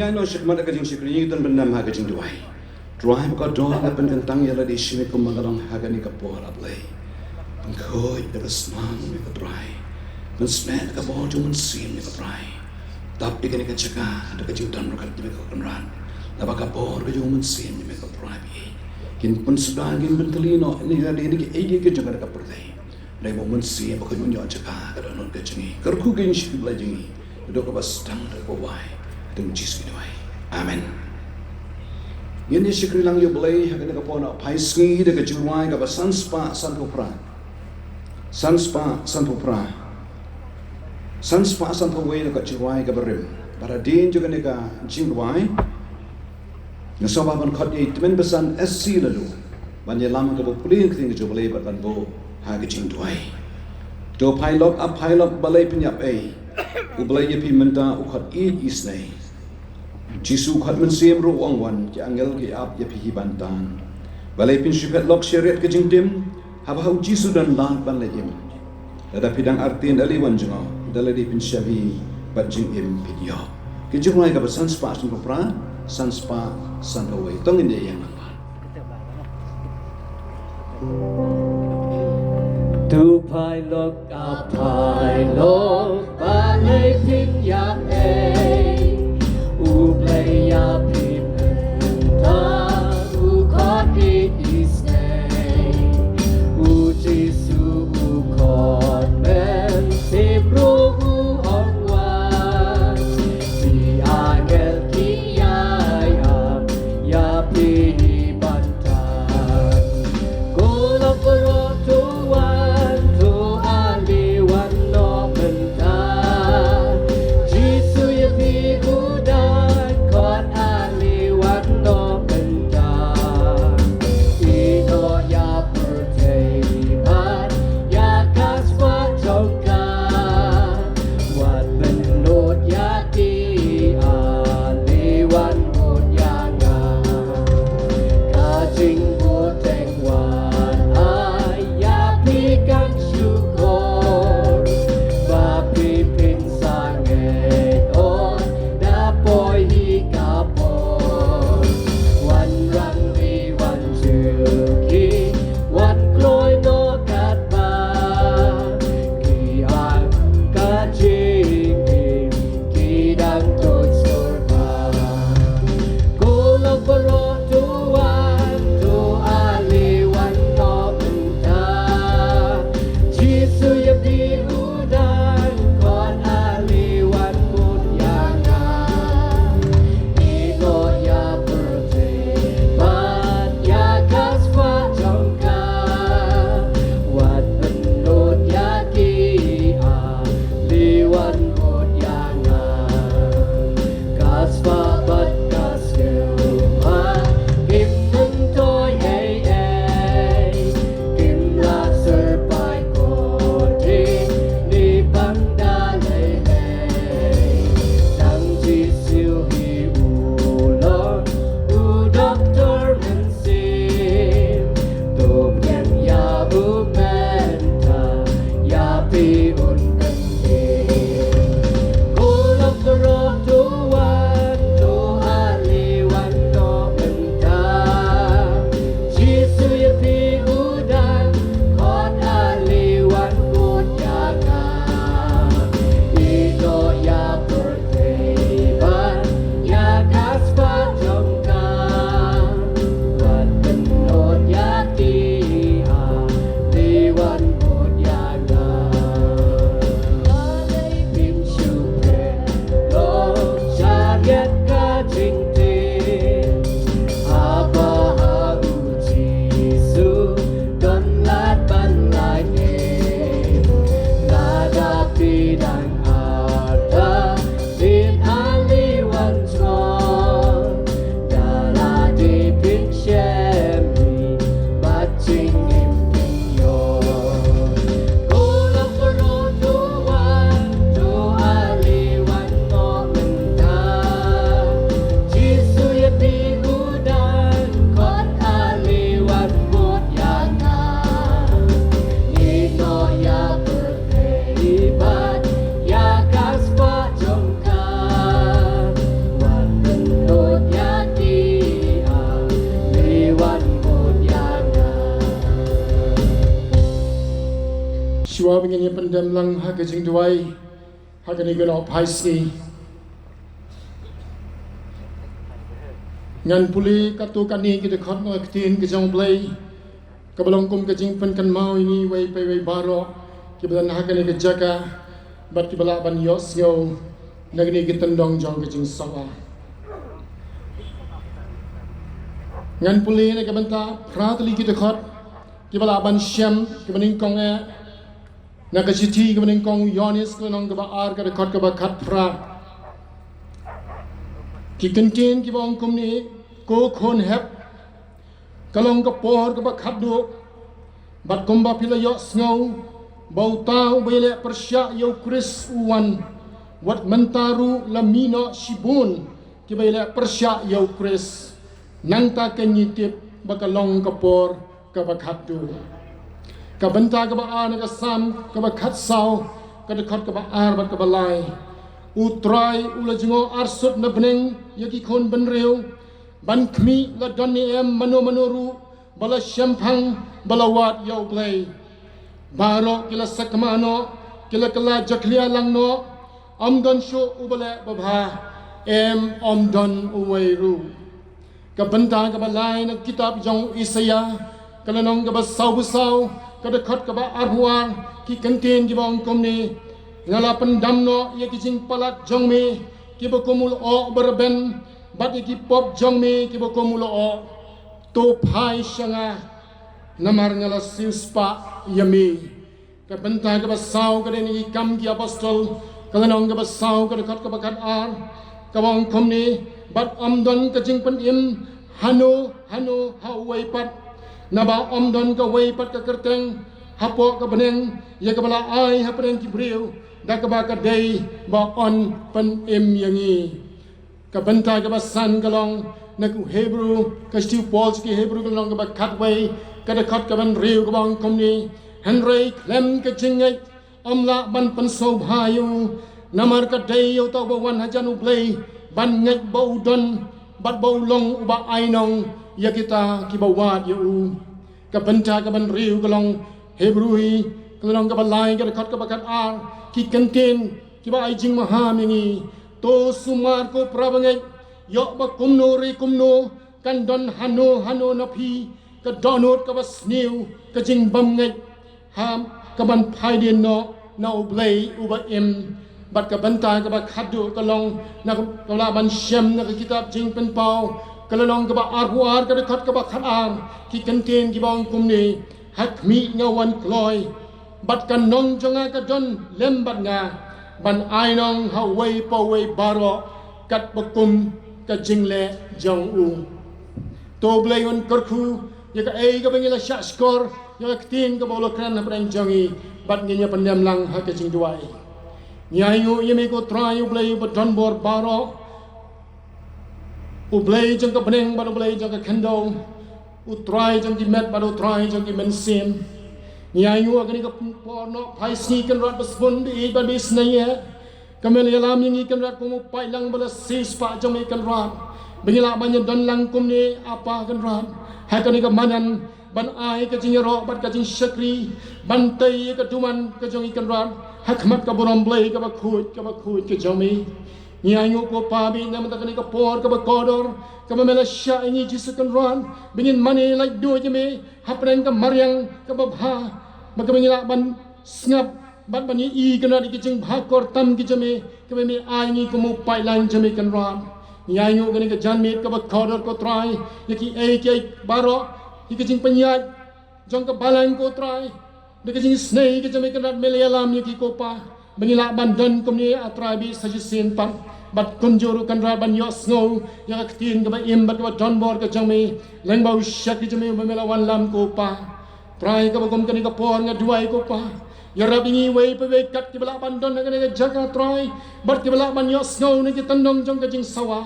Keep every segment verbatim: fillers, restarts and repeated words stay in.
Ngi ïa nong shikmat ka jingshakri, ngi don ban nym ha ka jingduwai. Trai ba kordor, nga pynkyntang ïa lade shi miet kumba nga long ha kane ka por, A Blei. Pynkhuid da ka snam ïa ko Trai. Pynsngew da ka bor jong u Mynsiem ïa ko Trai. Tap ïa kane ka jaka da ka jingdon ryngkat ïa ko Kynrad. Naba ka bor ka jong u Mynsiem ïa ko Trai ba ïeit kin pynsuda, kin pyntylli noh ïa lade ïa kiei kiei ka jaka da ka pyrthei. Dei ba u Mynsiem ba ka ïoh jaka ka dohnud ka jong ngi. Kyrkhu ïa ngi, shakri Blei jong ngi. Naduh kaba sdang haduh kaba wai. Ha ka kyrteng u Jisu ngi duwai. Amen. Ngin ïa shakri lang ïa u Blei ha kane ka por na phai sngi da ka jingrwai kaba san spah sanphew phra. San spah sanphew phra. San spah sanphew wei na ka jingrwai kaba rim. Bad hadien jong kane ka jingrwai, nga sngewbha ban khot ïa i tymmen basan S C Laloo ban ïalam ha kaba pule ïa ka ktien ka jong u Blei bad ban buh ha ka jingduwai. To phai lok, ap phai lok, balei phin ïap ei? U Blei ïa phi mynta u khot ïeit isynei. Jisu u khot mynsiem ruh u ong wan, ki angel ki ap ïa phi hi ban tan. Balei phin shu phet lok sha riat ka jingtim? Haba ha u Jisu don lad ban leit im. Lada phi dang artatien, ale wan jngoh, da lade phin shah hi bad jingim phin ïoh. Ka jingrwai kaba san spah sanphew phra, san spah sanphew wei. To ngin ïa ïeng lang bad. To phai lok, ap phai lok, balei phin ïap ei? U Blei ïa phi mynta u khot ïeit isynei. U Jisu u khot mynsiem ruh u ong wan, ki angel ki ïai ap ïa phi hi ban tan. Ko lok baroh to wan, to ale wan noh mynta. Ngin ïa pyndem lang ha ka jingduwai ha kane ka nohphai sngi. Ngan pule katto katne ki dkhot na ka ktien ka jong U Blei, kaba long kum ka jingpynkynmaw ïa ngi wei pa wei baroh kiba don ha kane ka jaka bad kiba lah ban ïohsngew na kane ka tyndong jong ka jingsawa. Ngan pule na ka bynta phra tylli ki dkhot kiba lah ban shem kiba nyngkong eh na ka shithi kaba nyngkong u Ïoannis ka lynnong kaba ar ka dkhot kaba khatphra. Ki kyntien kiba ong kumne: Ko khun hep, ka long ka por kaba khatduh, bad kumba phi la ïohsngew ba uta uba ïaleh pyrshah ïa U Khrist u wan, wat mynta ruh la mih noh shibun kiba ïaleh pyrshah ïa U Khrist. Nangta ka ngi tip ba ka long ka por kaba khatduh. Ka bynta kaba ar na ka Salm kaba khatsaw ka dkhot kaba ar bad kaba lai: U Trai u la jngoh arsut na bneng ïa ki khun bynriew, ban khmih la don ne em mano mano ruh ba la shemphang ba la wad ïa U Blei. Baroh ki la sakma noh, ki la kylla jakhlia lang noh, ym don shuh uba leh babha, em, ym don uwei ruh. Ka bynta kaba lai na ka kitab jong u Isaïah ka lynnong kaba sawphew saw ka dkhot kaba arphew ar, ki kyntien kiba ong kumne: Nga la pyndam noh ïa ki jingpalat jong me kiba kum u lyoh ba rben, bad ïa ki pop jong me kiba kum u lyoh. To phai sha nga, namar nga la siewspah ïa me. Ka bynta kaba saw ka dei na ki Kam ki Apostol ka lynnong kaba saw ka dkhot kaba khatar, kaba ong kumne: Bad ym don ka jingpynim hano hano ha uwei pat, naba ym don kawei pat ka kyrteng hapoh ka bneng ïa kaba la ai hapdeng ki briew da kaba ka dei ba yn pynim ïa ngi. Ka bynta kaba san ka long na u Hebru, ka shithi u Paul sha ki Hebru ka lynnong kaba khatwei ka dkhot kaba hynriew kaba ong kumne: Hynrei khlem ka jingngeit ym lah ban pynsngewbha ïa u, namar ka dei ïa uta uba wan hajan U Blei ban ngeit ba u don bad ba u long uba ainong ïa kita kiba wad ïa u. Ka bynta kaba hynriew ka long Hebru hi ka lynnong kaba lai ka dkhot kaba khatar, ki kyntien kiba ai jingmaham ïa ngi: To sumar ko para bangeit, ïoh ba kumno re kumno kan don hano hano na phi ka dohnud kaba sniew, ka jingbymngeit, ha kaban phaidien noh na U Blei uba im. Bad ka bynta kaba khatduh ka long na ka, kaba lah ban shem na ka kitab Jingpynpaw ka lynnong kaba arphew ar ka dkhot kaba khatar, ki kyntien kiba ong kumne: Ha khmih nga wan kloi, bad ka nong jong nga ka don lem bad nga, ban ainong ha uwei pa uwei baroh katba kum ka jingleh jong u. To U Blei un kyrkhu ïa kaei kaba ngi la shah shkor, ïa ka ktien kaba u la kren hapdeng jong ngi, bad ngin ïa pyndem lang ha ka jingduwai. Ngi ainguh ïa me ko Trai U Blei uba donbor baroh, U Blei jong ka bneng bad U Blei jong ka khyndew, U Trai jong ki met bad U Trai jong ki mynsiem. Ngi ainguh ha kane ka por nohphai sngi Kynrad ba sbun ba ïeit bad ba isynei eh, ka me la ïalam ïa ngi Kynrad kum u paidlang ba la siewspah jong me Kynrad, ba ngi lah ban ïadon lang kumne Apa Kynrad ha kane ka madan, ban ai ka jingïaroh bad ka jingshakri, ban tei ïa ka duman ka jong ngi Kynrad ha khmat ka burom Blei kaba khuid kaba khuid ka jong me. Ngi ainguh ko Pa ba ïeit na ka bynta kane ka por kaba kordor kaba me la shah ïa ngi Jisu Kynrad, ba ngin mane laitluid ïa me hapdeng ka mariang kaba bha, ba kaba ngi lah ban sngap bad ban ïohi Kynrad ïa ki jingbha kor tam ki jong me, kaba me ai ngi kum u paidlang jong me Kynrad. Ngi ainguh kane ka janmiet kaba kordor ko Trai, ïa kiei kiei baroh, ïa ki jingpynïaid jong ka balang ko Trai, da ka jingisynei ka jong me Kynrad me la ïalam ïa ki ko Pa, ba ngi lah ban don kumne A Trai ba ïeit sa shisien pat, bad kumjuh ruh Kynrad ban ïohsngew ïa ka ktien kaba im bad kaba donbor ka jong me lyngba u shakri jong me uba me la wanlam ko Pa. Trai kaba kum kane ka por nga duwai ko Pa, ïarap ïa ngi uwei pa uwei kat kiba lah ban don ha kane ka jaka Trai, bad kiba lah ban ïohsngew na ki tyndong jong ka jingsawa,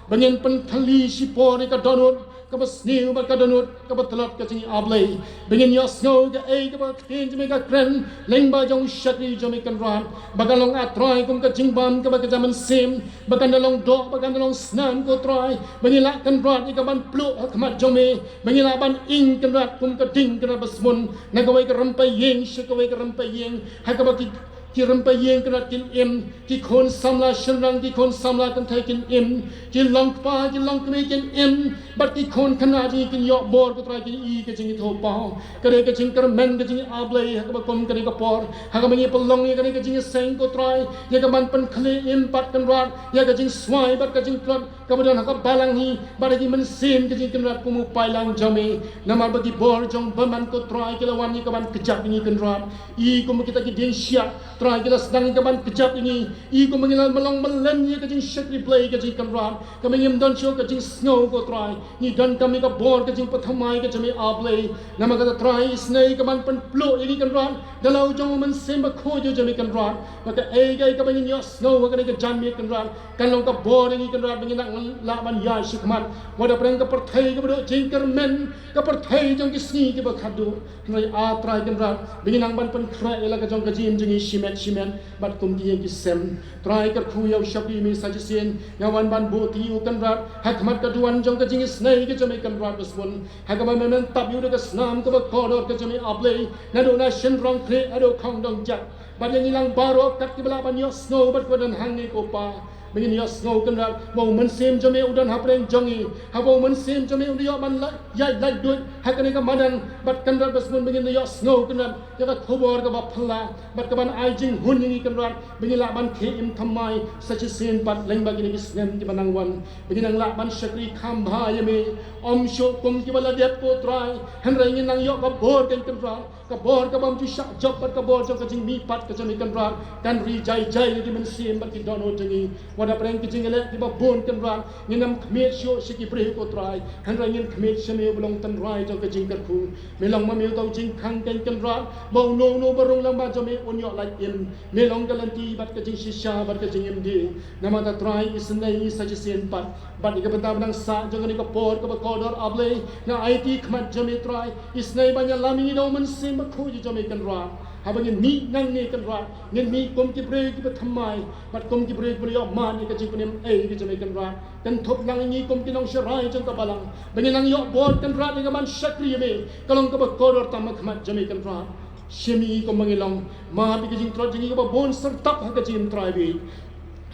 ba ngin pynthylli shipor ïa ka dohnud kaba sniew bad ka dohnud kaba tlot ka jong ngi, A Blei. Ba ngin ïohsngew kaei kaba ka ktien jong me ka kren lyngba jong u shakri jong me, Kynrad, ba kan long, A Trai, kum ka jingbam kaba kjat mynsiem, ba kan da long doh, ba kan da long snam, ko Trai, ba ngin lah, Kynrad, ïa kaban pluh ha khmat jong me, ba ngin lah ban ing, Kynrad, kum ka ding, Kynrad, ba sbun na kawei ka rympei ïing sha kawei ka rympei ïing, ha kaba ki ki rympei ïing, Kynrad, kin im, ki khun samla shynrang, ki khun samla kynthei kin im, ki long kpa, ki long kmie kin im, bad ki khun khynnah jong ngi kin ïoh bor, ko Trai, kin ïohi ka jingïathuhpaw. Ka dei ka jingkyrmen ka jong ngi, A Blei, ha kaba kum kane ka por, ha kaba ngi pynlong ïa kane ka jingïaseng, ko Trai, ïa kaban pynkhlieh im pat, Kynrad, ïa ka jingswai bad ka jingtlot kaba don ha ka balang hi bad ha ki mynsiem ka jong ngi, Kynrad, kum u paidlang jong me. Namar ba ki bor jong u bymman, ko Trai, ki la wan ïa kaban kjat ïa ngi, Kynrad. Ïa kum kita ki dieng shiah, Trai, ki la sdang ïa kaban kjat ïa ngi. Ïa kum ngi la mlong mlien ïa ka jingshakri Blei ka jong ngi, Kynrad, kaba ngim don shuh ka jingsngew, ko Trai. Ngi donkam ïa ka bor ka jingpynthymmai ka jong me, A Blei. Namar kata, Trai, isynei kaban pynpluh ïa ngi, Kynrad, da la u jong u Mynsiem Bakhuid jong me, Kynrad, ba kaei kaei kaba ngin ïohsngew ha kane ka janmiet, Kynrad, kan long ka bor ïa ngi, Kynrad, ba ngin nang lah ban ïaid shakhmat. Wat hapdeng ka pyrthei kaba duh jingkyrmen, ka pyrthei jong ki sngi kiba khatduh, hynrei, A Trai, Kynrad, ba ngin nang ban pynkhreh ïa la ka jong ka jingim jong ngi shimet shimet bad kum ki ïing ki sem. Trai, kyrkhu ïa u shakri me sa shisien, nga wan ban buh ïa u, Kynrad, ha khmat ka duwan jong ka jingisynei ka jong me, Kynrad, ba sbun, ha kaba me men tap ïa u da ka snam kaba kordor ka jong me, A Blei, naduh na shynrong khlieh haduh khongdong jat. Bad ïa ngi lang baroh kat kiba lah ban ïohsngew bad kiba don hangne, ko Pa, ba ngin ïohsngew, Kynrad, ba u Mynsiem jong me u don hapdeng jong ngi, haba u Mynsiem jong me u ïoh ban la-, ïaid laitluid ha kane ka madan, bad, Kynrad, ba sbun, ba ngin ïohsngew, Kynrad, ïa ka khubor kaba phylla bad kaban ai jinghun ïa ngi, Kynrad, ba ngin lah ban khie im thymmai sa shisien pat lyngba kine ki snem kiba nang wan, ba ngin nang lah ban shakri kham bha ïa me. Ym shuh kum kiba la dep, ko Trai, hynrei ngin nang ïoh ka bor, Kynrad, ka bor kabym ju shah jop bad ka bor jong ka jingmihpat ka jong me, Kynrad, kan ri jai jai ïa ki mynsiem bad ki dohnud jong ngi. Wat hapdeng ki jingïaleh kiba bun, Kynrad, ngin ym khmied shuh sha ki briew, ko Trai, hynrei ngin khmied sha me uba long tynrai jong ka jingkyrkhu. Me long ma me uta u jingkhang, Kynrad, ba uno uno uba rung lem bad jong me un ïoh lait im. Me long ka lynti bad ka jingshisha bad ka jingim dieng. Namar kata, Trai, isynei sa shisien pat bad ïa ka bynta ba nang sah jong kane ka por kaba kordor, A Blei, nga aiti khmat jong me, Trai, isynei ban ïalam ïa ngi da u Mynsiem Bakhuid jong me, Kynrad. Haba ngin mih nangne, Kynrad, ngin mih kum ki briew kiba thymmai bad kum ki briew kiba la ïoh mad ïa ka jingpynim ei ka jong me, Kynrad. Kynthup lang ïa ngi kum ki nongsharai jong ka balang, ba ngin nang ïoh bor, Kynrad, ïa kaban shakri ïa me, ka long kaba kordor tam ha khmat jong me, Kynrad. Shim ïa ngi kum ba ngi long, map ïa ka jingtlot jong ngi kaba bun syrtap ha ka jingim, Trai, bad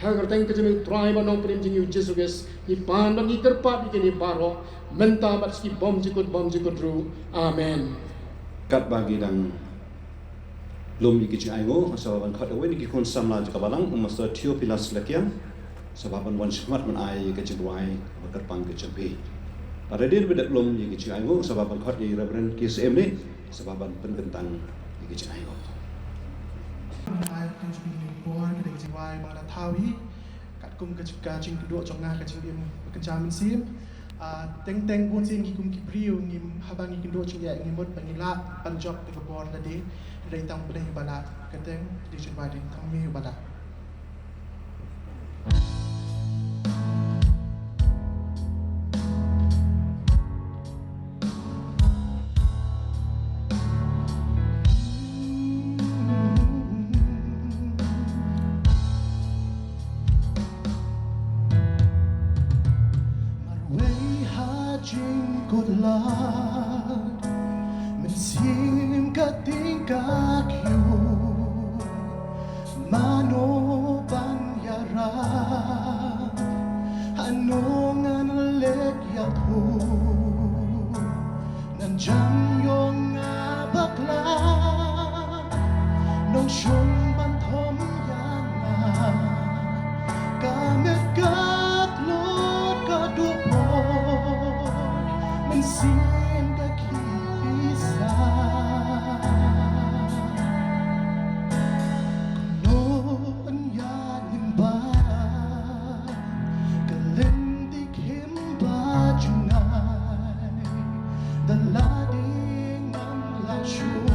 ha ka kyrteng ka jong me, Trai bad Nongpynim jong ngi, U Jisu Khrist, ngi pan bad ngi kyrpad ïa kine baroh mynta bad sa ki bymjukut bymjukut ruh. Amen. Katba ngi dang lum ïa ki jingainguh, nga sngewbha ban khot ïa uwei na ki khun samla jong ka balang, u Master Theophilus Lakiang, sngewbha ban wan shakhmat ban ai ïa ka jingrwai ba kyrpang ka jong phi. Lada dei ba dep lum ïa ki jingainguh, sngewbha ban khot ïa i Reverend K. Syiem ne, sngewbha ban pynkyntang ïa ki jingainguh. Ai ka jingpynlong bor ka dei ka jingrwai ba nga la thaw hi. Katkum ka jing, ka jingkynduh jong nga ka jingim ka jam mynsiem. Ah, teng teng bun sien ngi kum ki briew ngi, haba ngi kynduh jingeh ngi mut ba ngi lah ban jop da ka bor lade. Hynrei tang U Blei uba lah. Ka teng dei jingba dei tang me uba lah. Marwei ha jingkut lad, mynsiem ka ting ka kyiuh. Mano ban ïarap, hano ngan leit ïathuh. Ngan jam ïong nga bakla, nongshun ban thom ïa nga. Ka met ka tlot ka duh poi, mynsiem ka khih pisa. Kumno yn ïa lyngba ka lynti khim ba jngai, da lade ngam lah shuh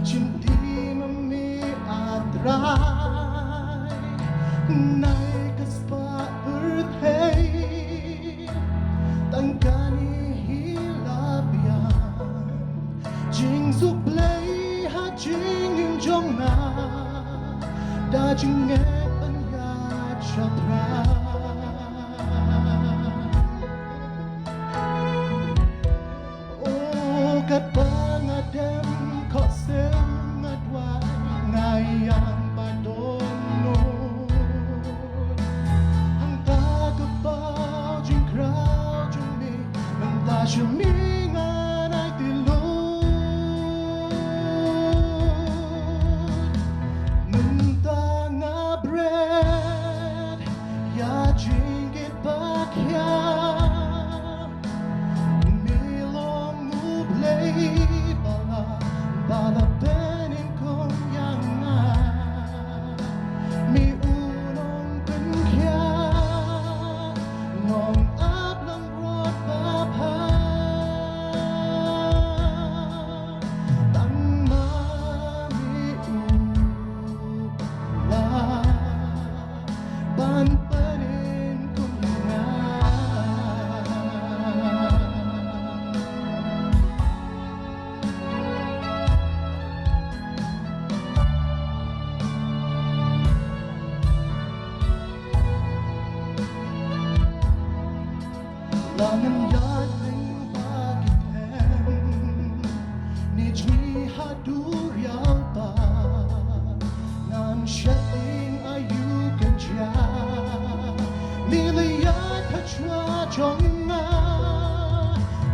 shim ti ma me, A Trai. Nai ka spah pyrthei tang Jingeh ban ïaid shaphrang. O katba nga dem khohsiew nga duwai, nga ïam ba don nud. Hangta ka paw jingkraw jong me, mynta sha me ngan aiti lut. Mynta nga bret ïa jingkit ba khia. Me long U Blei ba la, ba la pynïeng kum ïa nga. Me u nongpynkhiah, nongap langbrot ba bha. Tang ma me u la ban pynïeng kum nga. La ngan ïaid lyngba ki them, ne jngi haduh riewpaw. Ngan sheptieng aïu kan jia, me la ïaid ha shuwa jong nga.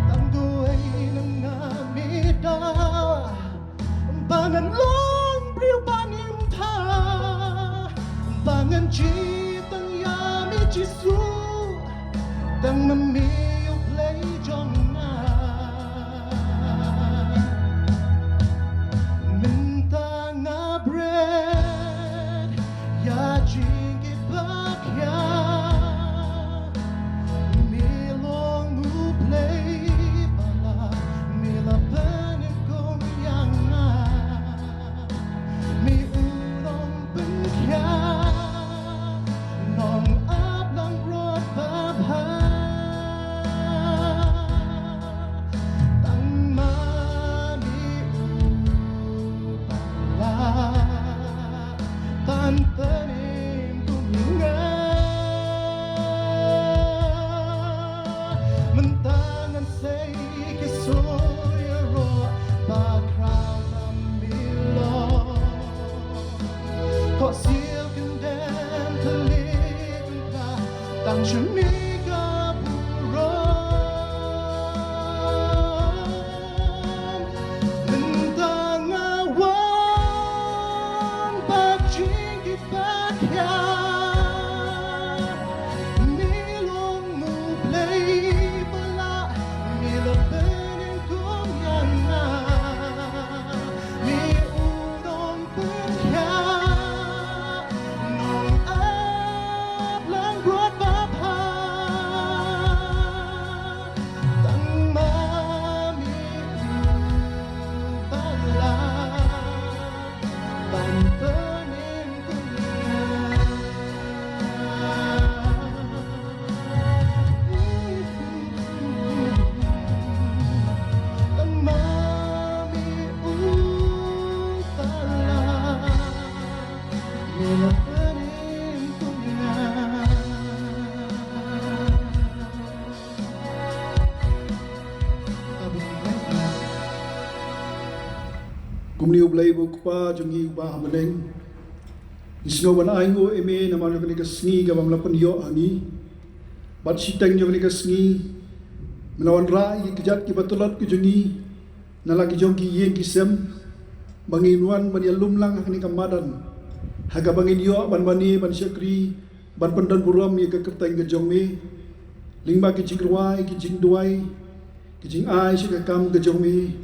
Tang kawei na nga me da, ba ngan long briew ba niam tha, ba ngan jied tang ïa me Jisu, tang ma me U Blei jong nga. Mynta nga bret ïa jingkit ba khia. Me long U Blei ba la, me la pynïeng kum ïa nga. Me u nongpynkhiah, nongap langbrot ba bha. Tang ma me u ba la ban pynïeng kum ïa nga. Mynta ngan sei ki sur ïaroh ba khraw tam bilor. Khohsiew kyndem thylliej jong ka, tang sha me ka burom. Mynta nga wan bad jingkit ba khia. Me long U Blei ba la, me la pynïeng kum ïa nga. Me u nongpynkhiah, nongap langbrot ba bha. Tang ma me u ba la ban pynïeng kum ïa nga. Tang ma me u ba la, me la pynïeng kum ïa nga. Kumne U Blei ba u Kpa jong ngi uba ha bneng, ngi sngew ban ainguh ïa me namar jong kane ka sngi kaba me la pynïoh ha ngi. Bad shiteng jong kane ka sngi me la wanrah ïa ki kjat kiba tlot ki jong ngi na la ki jong ki ïing ki sem, ba ngin wan ban ïalum lang ha kane ka madan ha kaba ngin ïoh ban mane ban shakri ban pyndon burom ïa ka kyrteng ka jong me. Lyngba ki jingrwai, ki jingduwai, ki jingai sha ka kam ka jong me,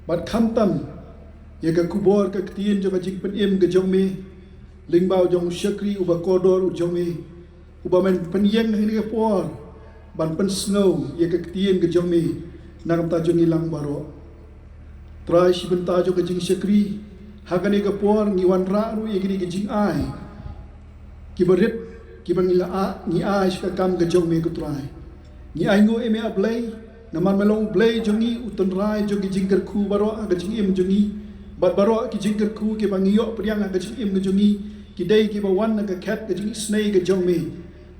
bad khamtam ïa ka khubor ka ktien jong ka jingpynim ka jong me lyngba u jong u shakri uba kordor u jong me, uba men pynïeng ha kane ka por ban pynsngew ïa ka ktien ka jong me na ka bynta jong ngi lang baroh. Trai, shi bynta jong ka jingshakri ha kane ka por ngi wanrah ruh ïa kine ki jingai kiba rit kiba ngi la a-, ngi ai sha ka kam ka jong me, ko Trai. Ngi ainguh ïa me, A Blei, namar me long U Blei jong ngi, u tynrai jong ki jingkyrkhu baroh ha ka jingim jong ngi, bad baroh ki jingkyrkhu kiba ngi ïoh pdiang ha ka jingim ka jong ngi, Ki dei kiba wan na ka khet ka jingisynei ka jong me.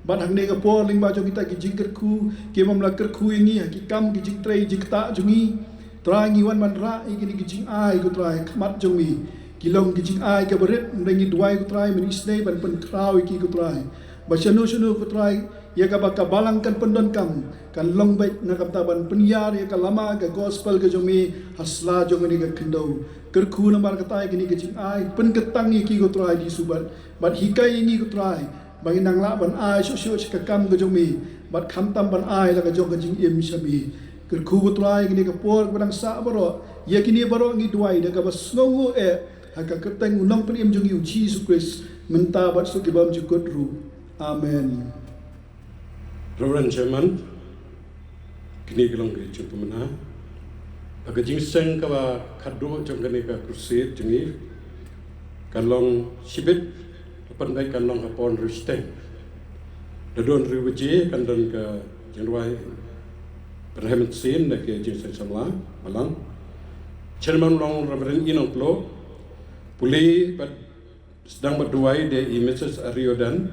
Bad hangne ka por lyngba jong kita ki jingkyrkhu, ki bym la kyrkhu ïa ngi ha ki kam ki jingtrei jingktah jong ngi. Trai, ngi wan ban rah ïa kine ki jingai, ko Trai, ha khmat jong me. Ki long ki jingai kaba rit, hynrei ngi duwai, ko Trai, men isynei ban pynkhraw ïa ki, ko Trai. Ba shano shano, ko Trai, ïa kaba ka balang kan pyndonkam, kan long beit na ka bynta ban pynïar ïa ka lama ka gospel ka jong me ha sla jong kane ka khyndew. Kyrkhu namar kata ïa kine ki jingai, pynkyntang ïa ki, ko Trai Jisu, bad, bad hikai ïa ngi, ko Trai, ba ngin nang lah ban ai shuh shuh sha ka kam ka jong me, bad khamtam ban ai la ka jong ka jingim sha me. Kyrkhu, ko Trai, kane ka por kaba dang sah baroh, ïa kine baroh ngi duwai da kaba sngewnguh eh, ha ka kyrteng u Nongpynim jong ngi u Jisu Khrist, mynta bad suk ki bymjukut ruh. Amen. Reverend Chairman, kine ki long ki jingpynbna. Ha ka jingseng kaba khatduh jong kane ka crusade jong ngi, ka long shibit, ka pynbeit kan long ha por hynriew shiteng. Da don hynriew baje kan don ka jingrwai pynrhem mynsiem na ka jingseng samla balang. Chairman long Reverend E. Nongploh, pule bad sdang bad duwai da i Missus Ariodan.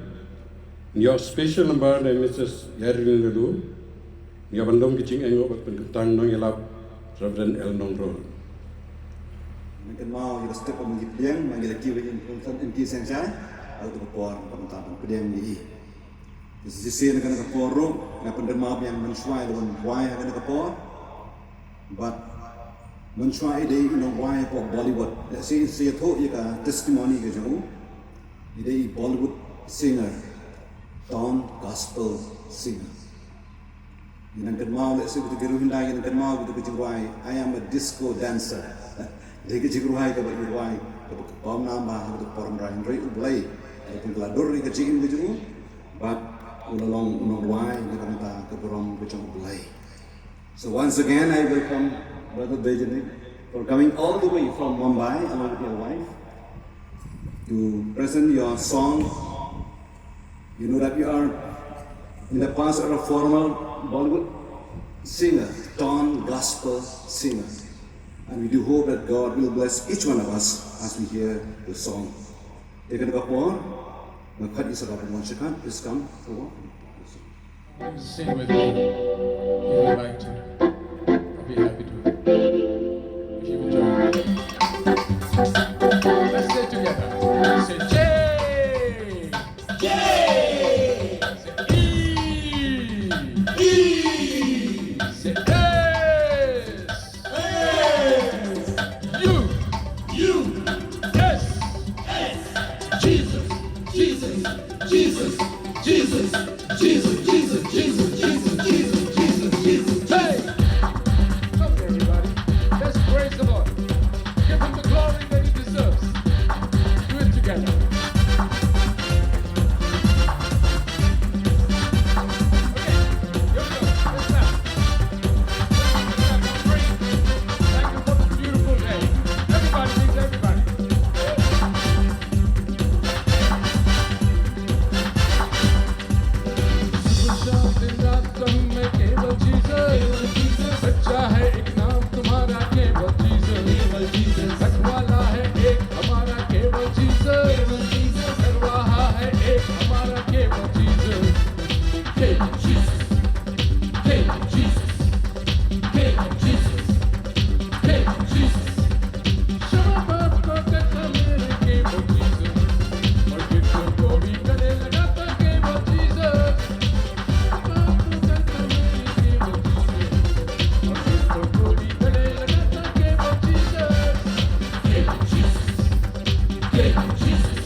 Ïoh special number da i Missus Yarin Lulu. Ïoh ban long ki jingaiñguh bad pynkyntang nongïalap Reverend L. Nongrol. Ngi kynmaw ïa ka step ba ngi pdiang, ba ngi la kiew ïa ka jingseng shai. Haduh ka por ba ngi pdiang ïa i. Shisien na kane ka por ruh, nga pynrem biang mynshuwa ïa la wan wai ha kane ka por. Bad mynshuwa i dei i nongwai hapoh Bollywood. Lehse i sa ïathuh ïa ka testimony ka jong u. I dei i Bollywood singer, tone gospel singer. Ngi nang kynmaw, lehse kito ki riew hyndai ngi nang kynmaw kito ki jingrwai, "I am a disco dancer." Dei ki jingrwai kaba i rwai kaba ka bym nam bha ha kito ki por hynrei, hynrei U Blei u la pynkylla dur ïa ka jingim ka jong u. Bad u la long u nongrwai na ka bynta ka burom ka jong U Blei. So once again, I welcome Brother Benjamin for coming all the way from Mumbai along with your wife to present your song. You know that you are in the past are a former Bollywood singer, tone gospel singer. And we do hope that God will bless each one of us as we hear the song. Te kane ka por, nga khot ïa i Sir Robin Wong Shekhar, please come forward. Sing with me if you'd like to. I'll be happy to. If you would join me. Let's say it together. Say J. J. Say E. E. Say S. S. U. U. S. S. Jesus. Jesus. Jesus. Hey! Come on, everybody. Let's praise the Lord. Give him the glory that he deserves. Do it together. Okay, here we go. Let's clap. Clap, clap, clap. Thank you for this beautiful day. Everybody, please, everybody. सुबह शाम दिन रात गम में केवल जीसस। सच्चा है एक नाम तुम्हारा, केवल जीसस। हक वाला है एक हमारा, केवल जीसस। करवाहा है एक हमारा, केवल जीसस। Keep Jesus. Keep Jesus. Keep Jesus. Keep Jesus. Shut up, keep Jesus. Or give some glory, gale lagata, keep Jesus. Shut up, keep Jesus. Or give some glory, gale lagata, keep Jesus. Keep Jesus. Keep Jesus.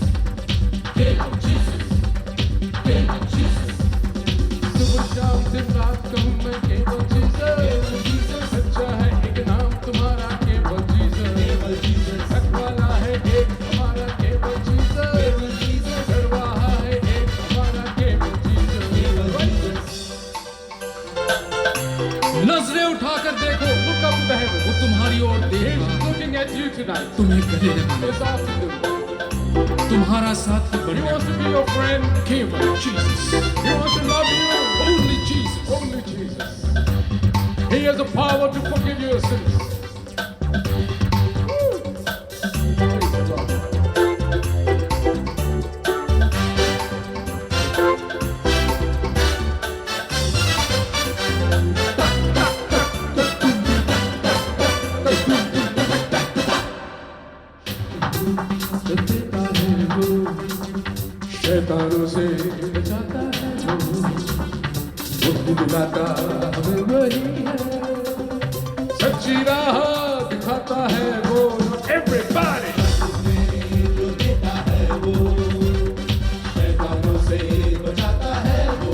Keep Jesus. Keep Jesus. सुबह शाम दिन रात कहूँ मैं केवल जीसस। सच्चा है एक नाम तुम्हारा केवल जीसस। हक वाला है एक हमारा केवल जीसस। करवाहा है एक हमारा केवल जीसस। नजरें उठाकर देखो, look up to the heaven, वो तुम्हारी ओर देख रहा है। He's looking at you tonight. तुम्हें गले लगाने, this afternoon, तुम्हारा साथी बनने, he wants to be your friend, केवल जीसस। He wants to love you, only Jesus. Only Jesus. He has the power to forgive your sins. Woo! Praise the Lord. बचाता है वो, मुक्ति दिलाता हमें वही है, सच्ची राह दिखाता है वो। Everybody! शैतानों से बचाता है वो,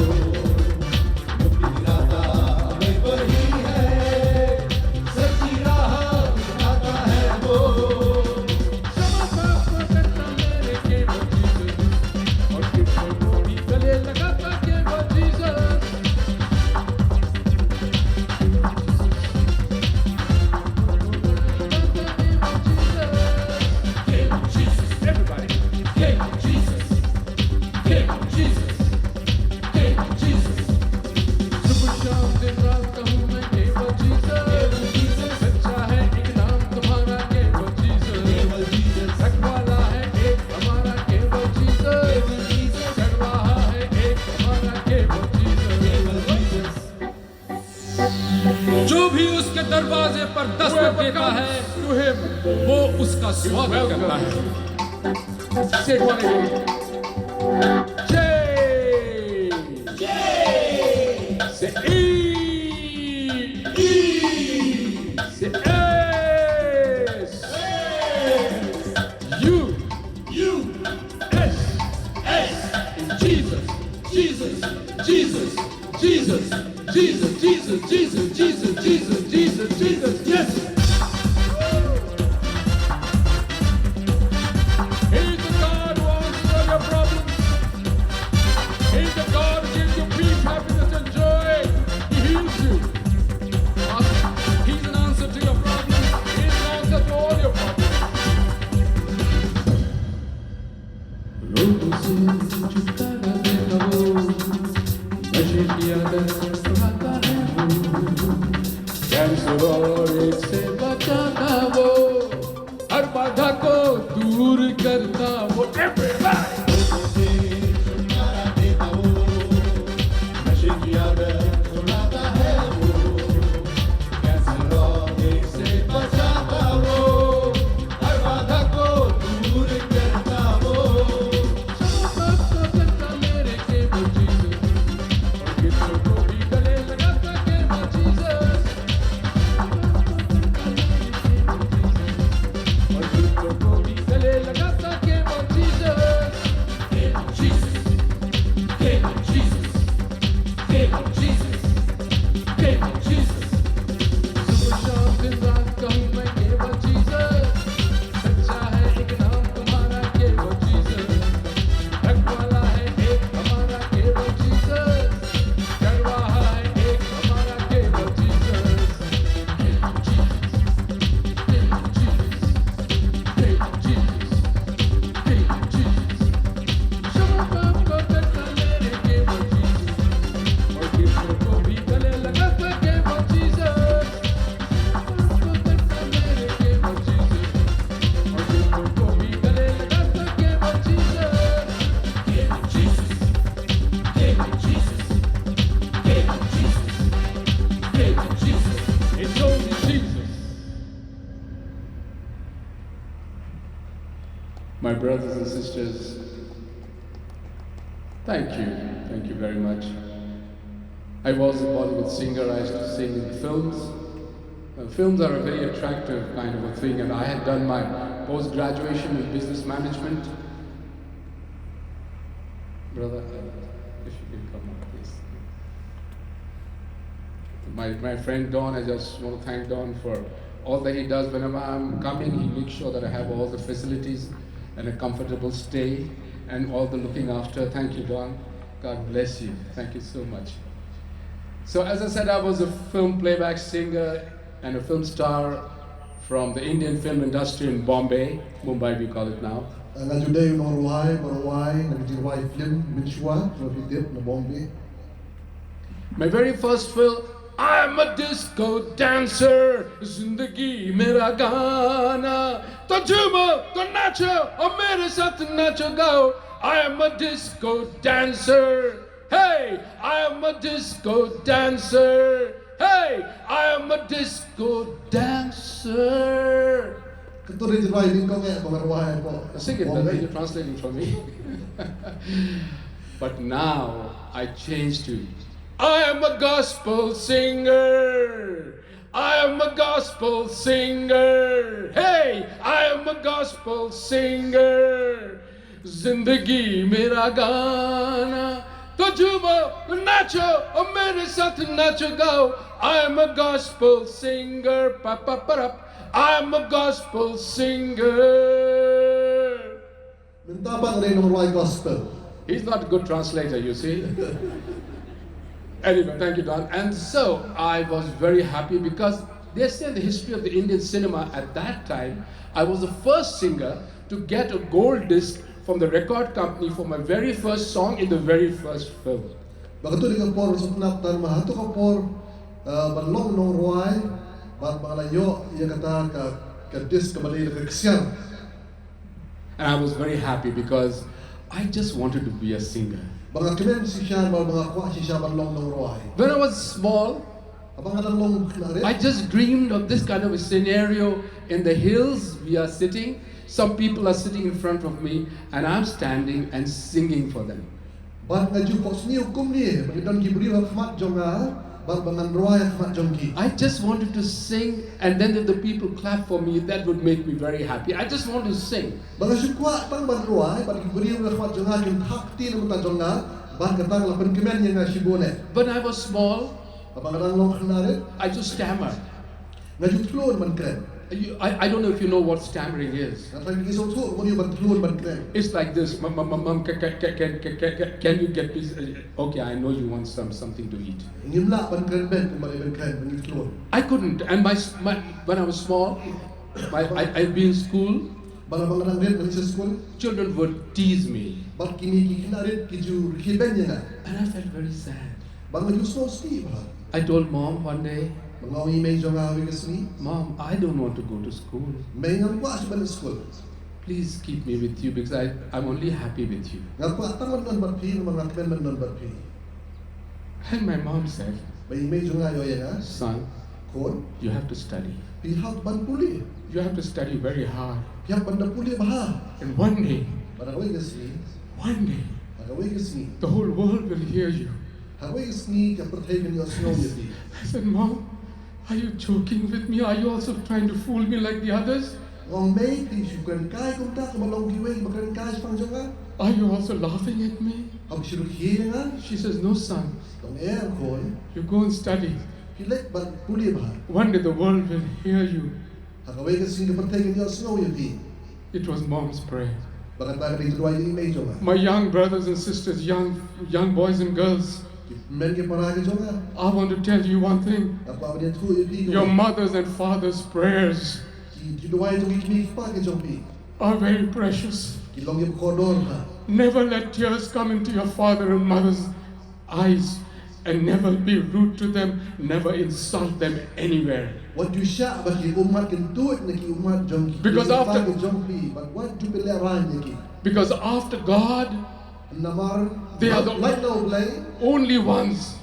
मुक्ति दिलाता हमें वही है, सच्ची राह दिखाता है वो। जो भी उसके दरवाजे पर दस्तक देता है, वो उसका स्वागत करता है। Say it one again. J. Say E. E. Say S. U. U. S. S. Jesus. Jesus. Jesus. Jesus. Jesus. Jesus. Jesus. Jesus. Jesus. Jesus. Yes. He's the God who answers all your problems. He's the God who gives you peace, happiness, and joy. He heals you. He's an answer to your problems. He's an answer to all your problems. रोगों से छुटकारा देता वो, नशे की आदत छुड़ाता है वो, कैंसर और एड्स से बचाता वो, हर बाधा को दूर करता वो। Everybody! रोगों से छुटकारा देता वो, नशे की आदत छुड़ाता है वो, कैंसर और एड्स से बचाता वो, हर बाधा को दूर करता वो। My brothers and sisters, thank you. Thank you very much. I was a Bollywood singer. I used to sing in films. Uh, films are a very attractive kind of a thing, and I had done my post-graduation in business management. Brother, if you can come up, please. My, my friend Don, I just want to thank Don for all that he does. Whenever I'm coming, he makes sure that I have all the facilities and a comfortable stay and all the looking after. Thank you, Don. God bless you. Thank you so much. So, as I said, I was a film playback singer and a film star from the Indian film industry in Bombay, Mumbai we call it now. Nga ju dei u nongrwai ba rwai na ka jingrwai film mynshuwa, jong phi tip, na Bombay. My very first film, I am a disco dancer, zindagi mera gana, to jhuma, to nacho, aur mere saath nacho gao. I am a disco dancer. Hey, I am a disco dancer. Hey, I am a disco dancer. Katu ri jingrwai nyngkong eh ba nga rwai hapoh Bombay. Sing it, brother. You're translating for me. But now I change to, I am a gospel singer. I am a gospel singer. Hey, I am a gospel singer. Zindagi mera gana. To jhuma nacho, mere saath nacho gao. I am a gospel singer. Pa pa pa rap. I am a gospel singer. Mynta pat nga dei nongrwai gospel. He's not a good translator, you see. Anyway, thank you, Don. And so I was very happy because they say in the history of the Indian cinema at that time, I was the first singer to get a gold disc from the record company for my very first song in the very first film. Ba katu dei ka por sngewtynnat tang, ma ha tu ka por, eh, ban long nongrwai, ba, ba la ïoh ïa kata ka, ka disc kaba dei ka ksiar. And I was very happy because I just wanted to be a singer. Ba nga kmen shisha, ba, ba nga kwah shisha ban long nongrwai. When I was small, Haba nga dang long khynnah rit, I just dreamed of this kind of a scenario in the hills. We are sitting, some people are sitting in front of me, and I'm standing and singing for them. Bad nga ju kwah sniew kumne, ba ki don ki briew ha khmat jong nga, bad ba ngan rwai ha khmat jong ki. I just wanted to sing, and then if the people clap for me, that would make me very happy. I just want to sing. Ba nga shu kwah tang ban rwai, bad ki briew ha khmat jong nga kin thap kti na bynta jong nga, bad kata ka la pynkmen ïa nga shibun eh. When I was small, Haba nga dang long khynnah rit, I just stammer. Nga ju khlun ban kren. You, I, I don't know if you know what stammering is. Nga tharai phi sngewthuh kumno ban khlun ban kren. It's like this. Mum, mum, mum, mum, ca-, ca-, can, ca-, ca-, ca-, can you get this? Uh, okay, I know you want some, something to eat. Ngim lah ban kren beit kumba dei ban kren, ban khlun. I couldn't. And my, s-, my, when I was small, my, I, I'd be in school. Ba la, ba nga dang rit, nga leit sha skul. Children would tease me. Bad kine ki khynnah rit ki ju rkhie beiñ ïa nga. And I felt very sad. Ba nga ju sngewsih bha. I told Mom one day, Ba nga ong ïa i mei jong nga ha kawei ka sngi, Mom, I don't want to go to school. Mei, ngam kwah shuh ban leit skul. Please keep me with you because I, I'm only happy with you. Nga kwah tang ban don bad phi, namar nga kmen ban don bad phi. And my mom said, Ba i mei jong nga i ong ïa nga, Son, khun, you have to study. Phi hap ban pule. You have to study very hard. Phi hap ban da pule bha. And one day, Bad ha kawei ka sngi, one day, ha kawei ka sngi, the whole world will hear you. Ha kawei ka sngi ka pyrthei kan ïohsngew ïa phi. I said, Mom, are you joking with me? Are you also trying to fool me like the others? Nga ong, Mei, phi shu kren kai kumta kumba long kiwei ba kren kai shaphang jong nga? Are you also laughing at me? Hap shu rkhie ïa nga? She says, No, son. Ka ong, Eh, khun. You go and study. Phi leit ban pule bha. One day the world will hear you. Ha kawei ka sngi ka pyrthei kan ïohsngew ïa phi. It was Mom's prayer. Ba kata ka dei ka duwai jong i mei jong nga. My young brothers and sisters, young, young boys and girls, ki mei ki para ki jong nga, I want to tell you one thing. Nga kwah ban ïathuh ïa phi kawei. Your mothers and fathers' prayers, ki, ki duwai jong ki kmie ki kpa ki jong phi, are very precious. Ki long kiba kordor bha. Never let tears come into your father and mother's eyes, and never be rude to them, never insult them anywhere. Wat ju shah ba ki ummat kin tuid na ki ummat jong ki, ki kpa ki jong phi, bad wat ju pynlehraiñ ïa ki. Because after God, namar they are the only ones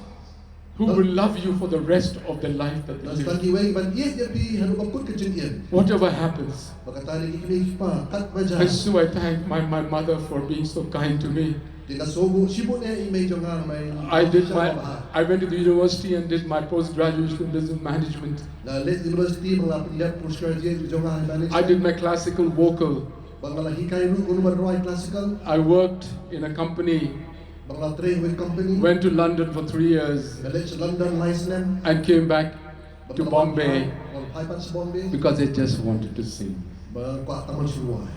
who will love you for the rest of the life that they live. Namar tang kiwei ban ïeit ïa phi haduh ba kut ka jingim. Whatever happens. Ba kata dei ki kmie ki kpa, katba jia. And so I thank my, my mother for being so kind to me. Te nga sngewbha shibun ïa i mei jong nga, mei. I did my, I went to the university and did my post-graduation in business management. Nga leit university ba nga pyndep postgraduate jong nga ha management. I did my classical vocal. Ba nga la hikai ruh kumno ban rwai classical. I worked in a company. Ba nga la trei ha kawei ka company. Went to London for three years. Nga leit sha London lai snem. And came back to Bombay. Ba nga la phai pat sha Bombay. Because I just wanted to sing. Ba nga kwah tang ban shu rwai.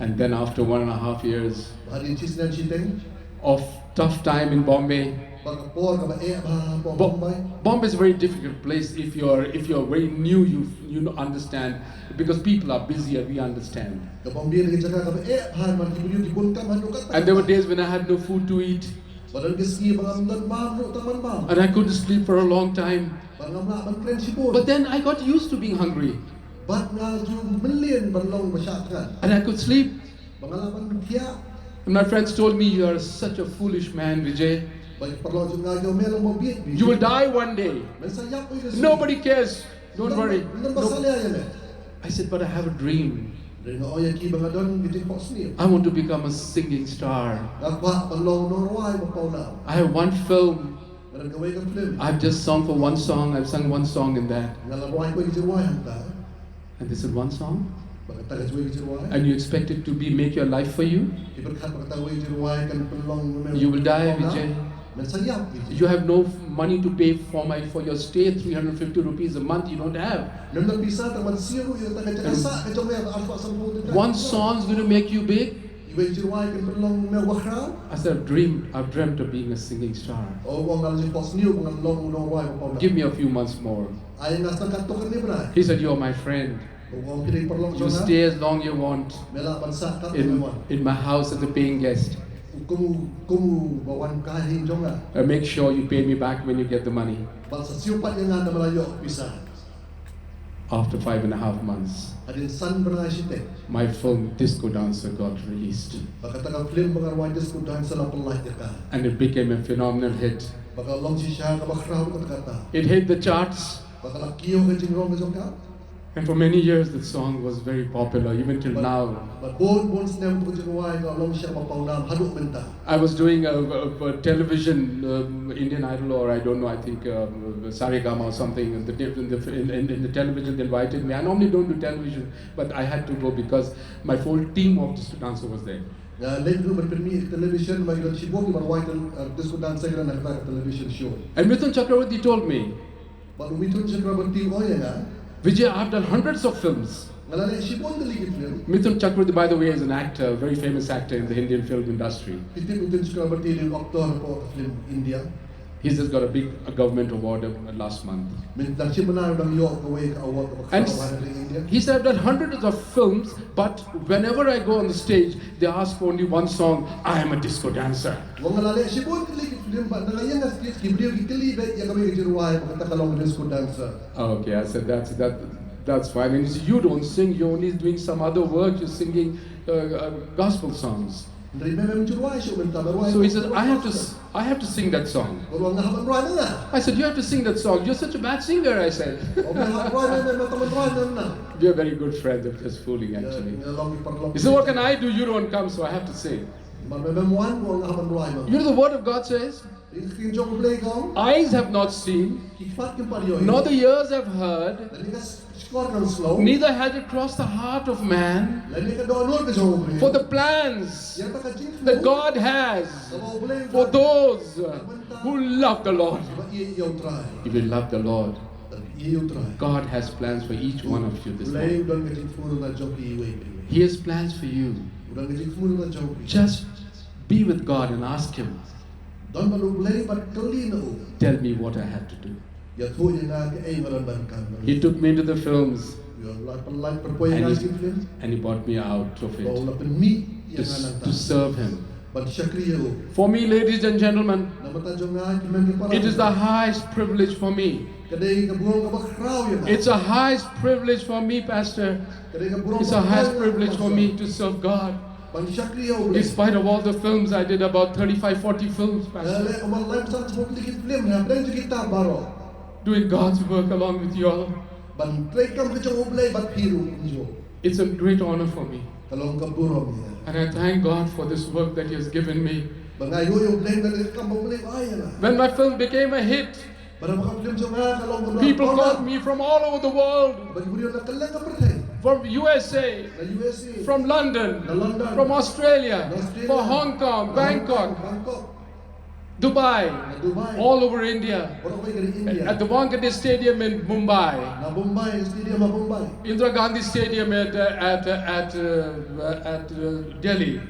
And then after one and a half years, ba hadien shi snem shiteng, of tough time in Bombay, ba ka por kaba eh bha ha Bombay. Bombay is a very difficult place. If you're, if you're very new, you, you know, understand, because people are busy, we understand. Ka Bombay ka dei ka jaka kaba eh bha, namar ki briew ki bun kam haduh katta. And there were days when I had no food to eat. Ba don ki sngi ba ngam don bam ruh tang ban bam. And I couldn't sleep for a long time. Ba ngam lah ban kren shibun. But then I got used to being hungry. Bad nga ju mlien ban long ba shah thngan. And I could sleep. Ba nga lah ban thiah. And my friends told me, "You are such a foolish man, Vijay. Ba ki paralok jong nga ki ong, me long ba bieit, Vijay. You will die one day. Men sa ïap ïa ka sngi. Nobody cares. Don't worry." Ym don ba salia ïa me. I said, "But I have a dream." Hynrei nga ong ïa ki ba nga don ka jingphohsniew. I want to become a singing star. Nga kwah ban long u nongrwai ba pawnam. I have one film. Nga don kawei ka film. I've just sung for one song. I've sung one song in that. Nga la rwai kawei ka jingrwai hangta. And this is one song. Bad kata ka kawei ka jingrwai. And you expect it to be make your life for you? Ki pyrkhat ba kata kawei ka jingrwai kan pynlong ïa me. You will die, Pawnam. Vijay. Men sa ïap, Vijay. You have no money to pay for my for your stay, three hundred fifty rupees a month, you don't have. Mem don pisa tang ban siew ïa kata ka jaka sah ka jong me ba arphew san phew tyngka. One song is going to make you big. Iwei i jingrwai kan pynlong ïa me u bakhraw. I said, I've dreamed, I've dreamed of being a singing star. O, u ong, nga la jingphohsniew ba ngan long u nongrwai ba pawnam. Give me a few months more. Ai nga sa katto katne bnai. He said, You're my friend. U ong, phi dei i paralok You jong nga. Stay as long you want Me lah ban sah katto in, me wan. In my house as a paying guest. Kum u, kum u ba wan kha ha ïing jong nga. Uh, make sure you pay me back when you get the money. Bad sa siew pat ïa nga haba la ïoh pisa. After five and a half months, Hadien san bnai shiteng. My film Disco Dancer got released. Bad kata ka film ba nga rwai Disco Dancer la pynlait ïa ka. And it became a phenomenal hit. Bad ka long shisha kaba khraw katta katta. It hit the charts. Bad ka la kiew ka jingrong ka jong ka. And for many years, that song was very popular, even till now. Bad bun bun snem ka jingrwai ka long shisha ba pawnam haduh mynta. I was doing a, a, a television, um, Indian Idol, or I don't know, I think um, Saregama or something. In the, in, the, in, in, in the television, they invited me. I normally don't do television, but I had to go because my full team of disco dancer was there. Nga leit ruh ban pynmih television, ba ki don shibun ki ban rwai tel-, uh, Disco Dancer ki don ha kata ka television show. And Mithun Chakraborty told me, Bad u Mithun Chakraborty u ong ïa nga. Vijay, I've done hundreds of films. Nga la leh shibun tylli ki film. Mithun Chakraborty, by the way, is an actor, a very famous actor in the Indian film industry. Phi tip u Mithun Chakraborty u dei u actor hapoh ka film India. He's just got a big a government award uh, last month. Mynta shi bnai u dang ïoh kawei ka award kaba And khraw ha ri India. He said, I've done hundreds of films, but whenever I go on the stage, they ask for only one song, I am a disco dancer. U ong, nga la leh shibun tylli ki film bad na ka ïing ka stage ki briew ki kylli beit ïa kawei ka jingrwai ba kata ka long Disco Dancer. Okay, I said, that's, that, that's fine. And he said, you don't sing, you're only doing some other work, you're singing uh, uh, gospel songs. Hynrei me mem ju rwai shuh mynta, me rwai. So he said, I have to, s- I have to sing that song. Bad u ong, nga hap ban rwai mynta. I said, you have to sing that song. You're such a bad singer, I said. U ong, me hap rwai mynta, me tang ban rwai mynta. We are very good friends, I'm just fooling, actually. Ngi long ki paralok. He said, what can I do? You don't come, so I have to sing. Bad me mem wan, u ong, nga hap ban rwai mynta. You know the word of God says, Ïa ka ktien jong U Blei ka ong. Eyes have not seen, Ki kpat kim pat ïohi. Nor the ears have heard, Lane ka shkor kam sngew. Neither has it crossed the heart of man. Lane ka dohnud ka jong U Blei. For the plans Ïa kata ka jingthmu. That God has Kaba U Blei. For those who love the Lord. Ba ïeit ïa U Trai. If you love the Lord, Ba ïeit ïa U Trai. God has plans for each one of you this U Blei morning. u don ka jingthmu na jong phi iwei pa iwei. He has plans for you. U don ka jingthmu na jong phi. Just be with God and ask Him, Don bad U Blei bad kylli na u. Tell me what I have to do. Ïathuh ïa nga kaei nga don ban kam. He took me into the films Ïa la pynlait pyrpoi ïa and nga he, ki film. And he brought me out of Ba u la it. pynmih ïa To, nga s- nangta. To serve Him. Ban shakri ïa u. For me, ladies and gentlemen, Namar ta jong nga ki mem ki para. It is the highest privilege for me. Ka dei ka burom kaba khraw ïa nga. It's a highest privilege for me, Pastor. Ka dei ka burom It's a kaba highest khraw ïa privilege nga. For me to serve God. Ban shakri ïa U Blei. In spite of all the films I did, about thirty-five, forty films, Ïa Pastor. leh kumba lai phew san phew tylli ki film, ïa pdeng jong kita baroh. Doing God's work along with you all. Ban trei kam ka jong U Blei bad phi ruh kumjuh. It's a great honor for me. Ka long ka burom ïa nga. And I thank God for this work that He has given me. Bad nga ïohi ïa U Blei na ka kam ba U Blei u ai ïa nga. When my film became a hit, Bad haba ka film jong nga ka long kaba long. People called me from all over the world, Bad ki briew na kylleng ka pyrthei. From U S A, Na U S A. From London, Na London. From Australia, Na Australia. For Hong Kong, Na Bangkok, Bangkok. Dubai, Na Dubai. All over India. Baroh kawei ka ri India. At the Wankhede Stadium in Mumbai. Na Mumbai, stadium ha Mumbai. Indira Gandhi Stadium at, uh, at, uh, at, uh, at uh, Delhi.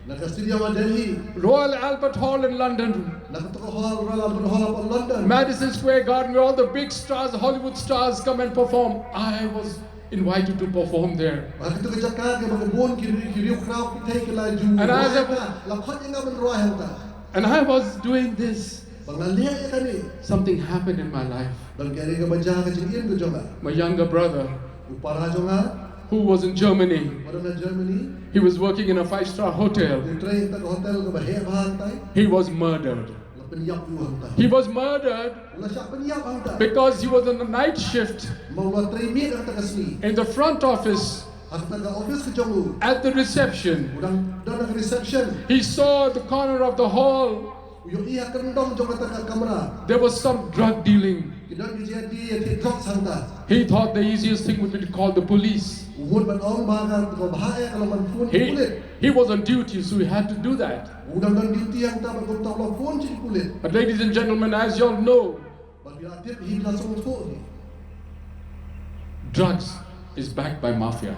Na ka stadium ha Delhi. Royal Albert Hall in London. Na kato ka hall, Royal Albert Hall ha London. Madison Square Garden, where all the big stars, Hollywood stars come and perform. I was invited to perform there. Ha kato ka jaka kaba bun ki, ki riewkhraw ki thei ki la ju. And I Rwai hangta, la khot ïa nga ban rwai hangta. And I was doing this. Bad nga leh ïa kane. Something happened in my life. Don kaei kaba jia ha ka jingim ka jong nga. My younger brother, u para jong nga, who was in Germany, u don ha Germany, he was working in a five-star hotel. U trei ha ka hotel kaba heh bha hangtai. He was murdered. La pynïap ïa u hangta. He was murdered. U la shah pynïap hangta. Because he was on the night shift. Namar u la trei miet ha kata ka sngi. In the front office. Ha kata ka office ka jong u. At the reception, u dang don ha ka reception. He saw at the corner of the hall. U ïohi ha kyndong jong kata ka kamra. There was some drug dealing. Ki don ki jingïadie ïa ki drugs hangta. He thought the easiest thing would be to call the police. U mut ban ong ba ka kaba bha eh ka long ban phone ïa ki pulit. He was on duty, so he had to do that. U dang don duty hangta, bad kumta u la phone sha ki pulit. But ladies and gentlemen, as you all know, Bad phi la tip hi, phi la sngewthuh hi. Drugs is backed by mafia.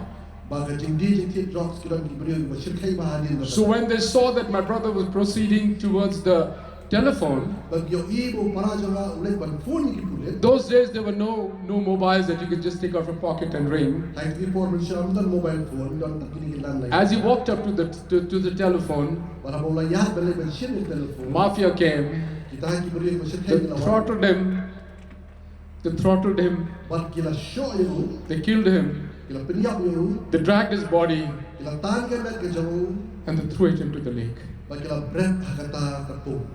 Ba ka jingdie jingthied drugs ki don ki briew kiba shyrkhei bha hadien kata. So when they saw that my brother was proceeding towards the telephone, Bad ki ïohi ba u para jong nga u leit ban phone ïa ki pulit. Those days there were no no mobiles that you could just take out of a pocket and ring. Ha kine ki por mynshem ym don mobile phone, don tang kine ki landline. As he walked up to the to, to the telephone, Bad haba u la ïaid ban leit ban shim ïa ka telephone, mafia came. Kita ki briew kiba shyrkhei ki la wan. They throttled him. They throttled him. Bad ki la shoh ïa u. They killed him. Ki la pynïap ïa u. They dragged his body. Ki la tan ka met ka jong u. And they threw it into the lake. Bad ki la bret ha kata ka pung.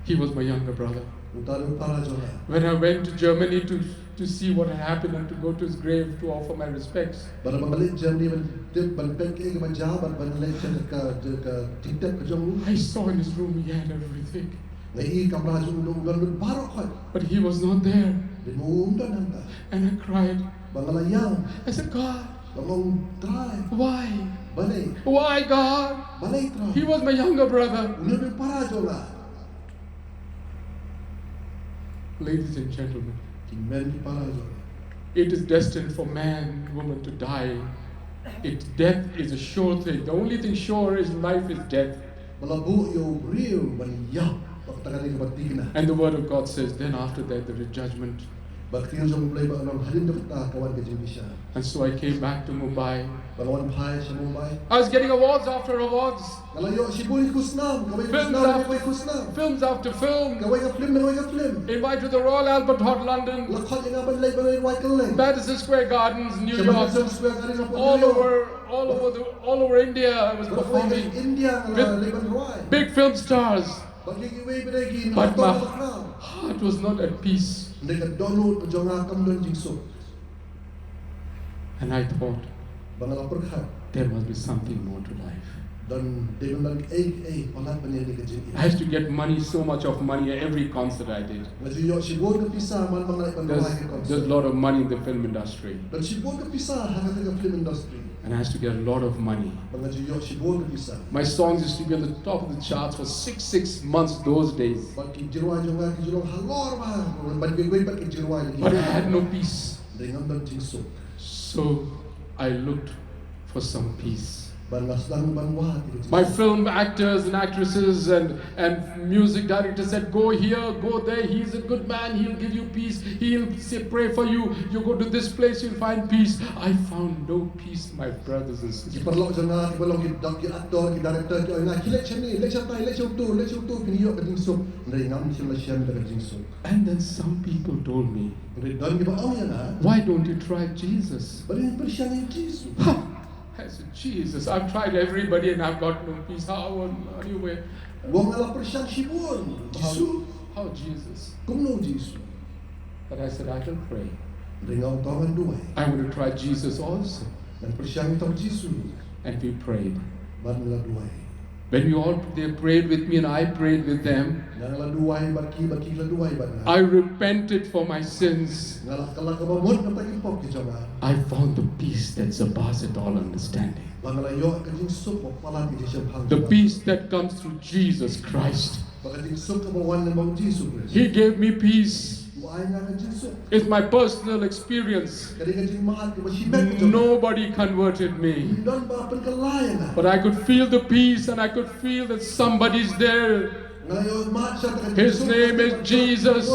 He was my younger brother. Uta u dei u para jong nga. When I went to Germany to to see what had happened and to go to his grave to offer my respects. Bad haba nga leit Germany ban tip, ban peit kaei kaba jia bad ban leit sha ka, ka, ka jingtep ka jong u. I saw in his room he had everything. Nga ïohi ha kamra jong u u don lut baroh khoit. But he was not there. Hynrei ma u um don hangta. And I cried. Bad nga la ïam. I said, God, Bad nga ong, Trai. Why? Balei? Why, God? Balei, Trai? He was my younger brother. Une u dei u para jong nga. Ladies and gentlemen, ki hynmen ki para jong nga, it is destined for man, woman to die. It, death is a sure thing. The only thing sure in life is death. Ba la buh ïa u briew ban ïap, bad kata ka dei kaba thikna. And the word of God says, then after that there is judgment. Bad ka ktien jong U Blei ba ong hadien jong kata ka wan ka jingbishar. And so I came back to Mumbai. Bad nga wan phai sha Mumbai. I was getting awards after awards. Nga la ïoh shibun ki khusnam, kawei ka khusnam na kawei ka khusnam. Films after films. Kawei ka film na kawei ka film. Invited to the Royal Albert Hall, London. La khot ïa nga ban leit ban leit wai kylleng. Madison Square Gardens, New York. Sha Madison Square Gardens hapoh New York. All over, all over the, all over India I was performing. Baroh kawei ka India nga la leit ban rwai. Big film stars. Bad kiwei pat de ki actor bakhraw. But my heart was not at peace. Hynrei ka dohnud ka jong nga kam don jingsuk. And I thought, bad nga la pyrkhat, there must be something more to life. Don, dei ban don kaei kaei palat ban ïa kane ka jingim. I used to get money, so much of money at every concert I did. Nga ju ïoh shibun ka pisa man ba nga leit ban rwai ha ki concert. There's a lot of money in the film industry. Don shibun ka pisa ha kata ka film industry. And I used to get a lot of money. Bad nga ju ïoh shibun ka pisa. My songs used to be on the top of the charts for six, six months those days. Bad ki jingrwai jong nga ki ju long halor bha, bad kiwei pat ki jingrwai. But I had no peace. Hynrei ngam don jingsuk. So I looked for some peace. Bad nga sdang ban wad ïa ka jingsuk. My film actors and actresses and, and music directors said, go here, go there, he's a good man, he'll give you peace, he'll say, pray for you, you go to this place, you'll find peace. I found no peace, my brothers and sisters. Ki paralok jong nga kiba long ki doc-, ki actor, ki director, ki ong ïa nga, khie leit shane, leit shatai, leit sha uto, leit sha uto, phin ïoh ka jingsuk. Hynrei ngam shym la shem da ka jingsuk. And then some people told me, hynrei don kiba ong ïa nga, why don't you try Jesus? Balei phim pyrshang ïa u Jisu? Ha! I said, Jesus, I've tried everybody and I've got no peace. How on anyway? Nga la pyrshang shibun. Jisu. How, how Jesus? Kumno u Jisu? But I said, I can pray. Hynrei nga ong to ngan duwai. I want to try Jesus also. Ngan pyrshang to u Jisu. And we prayed. Bad ngi la duwai. When you all, they prayed with me and I prayed with them, nga la duwai bad ki, bad ki la duwai bad nga. I repented for my sins. Nga la kylla kaba mut na ki pop ki jong nga. I found the peace that surpasses all understanding. Bad nga la ïoh ka jingsuk ba palat ka jingshemphang. The peace that comes through Jesus Christ. Bad ka jingsuk kaba wan na u Jisu Khrist. He gave me peace. U ai ïa nga ka jingsuk. It's my personal experience. Ka dei ka jingmad kaba shimet ka jong nga. Nobody converted me. Ym don ba pynkylla ïa nga. But I could feel the peace and I could feel that somebody's there. Nga la ïohmad sha ka jingsuk. His name is Jesus.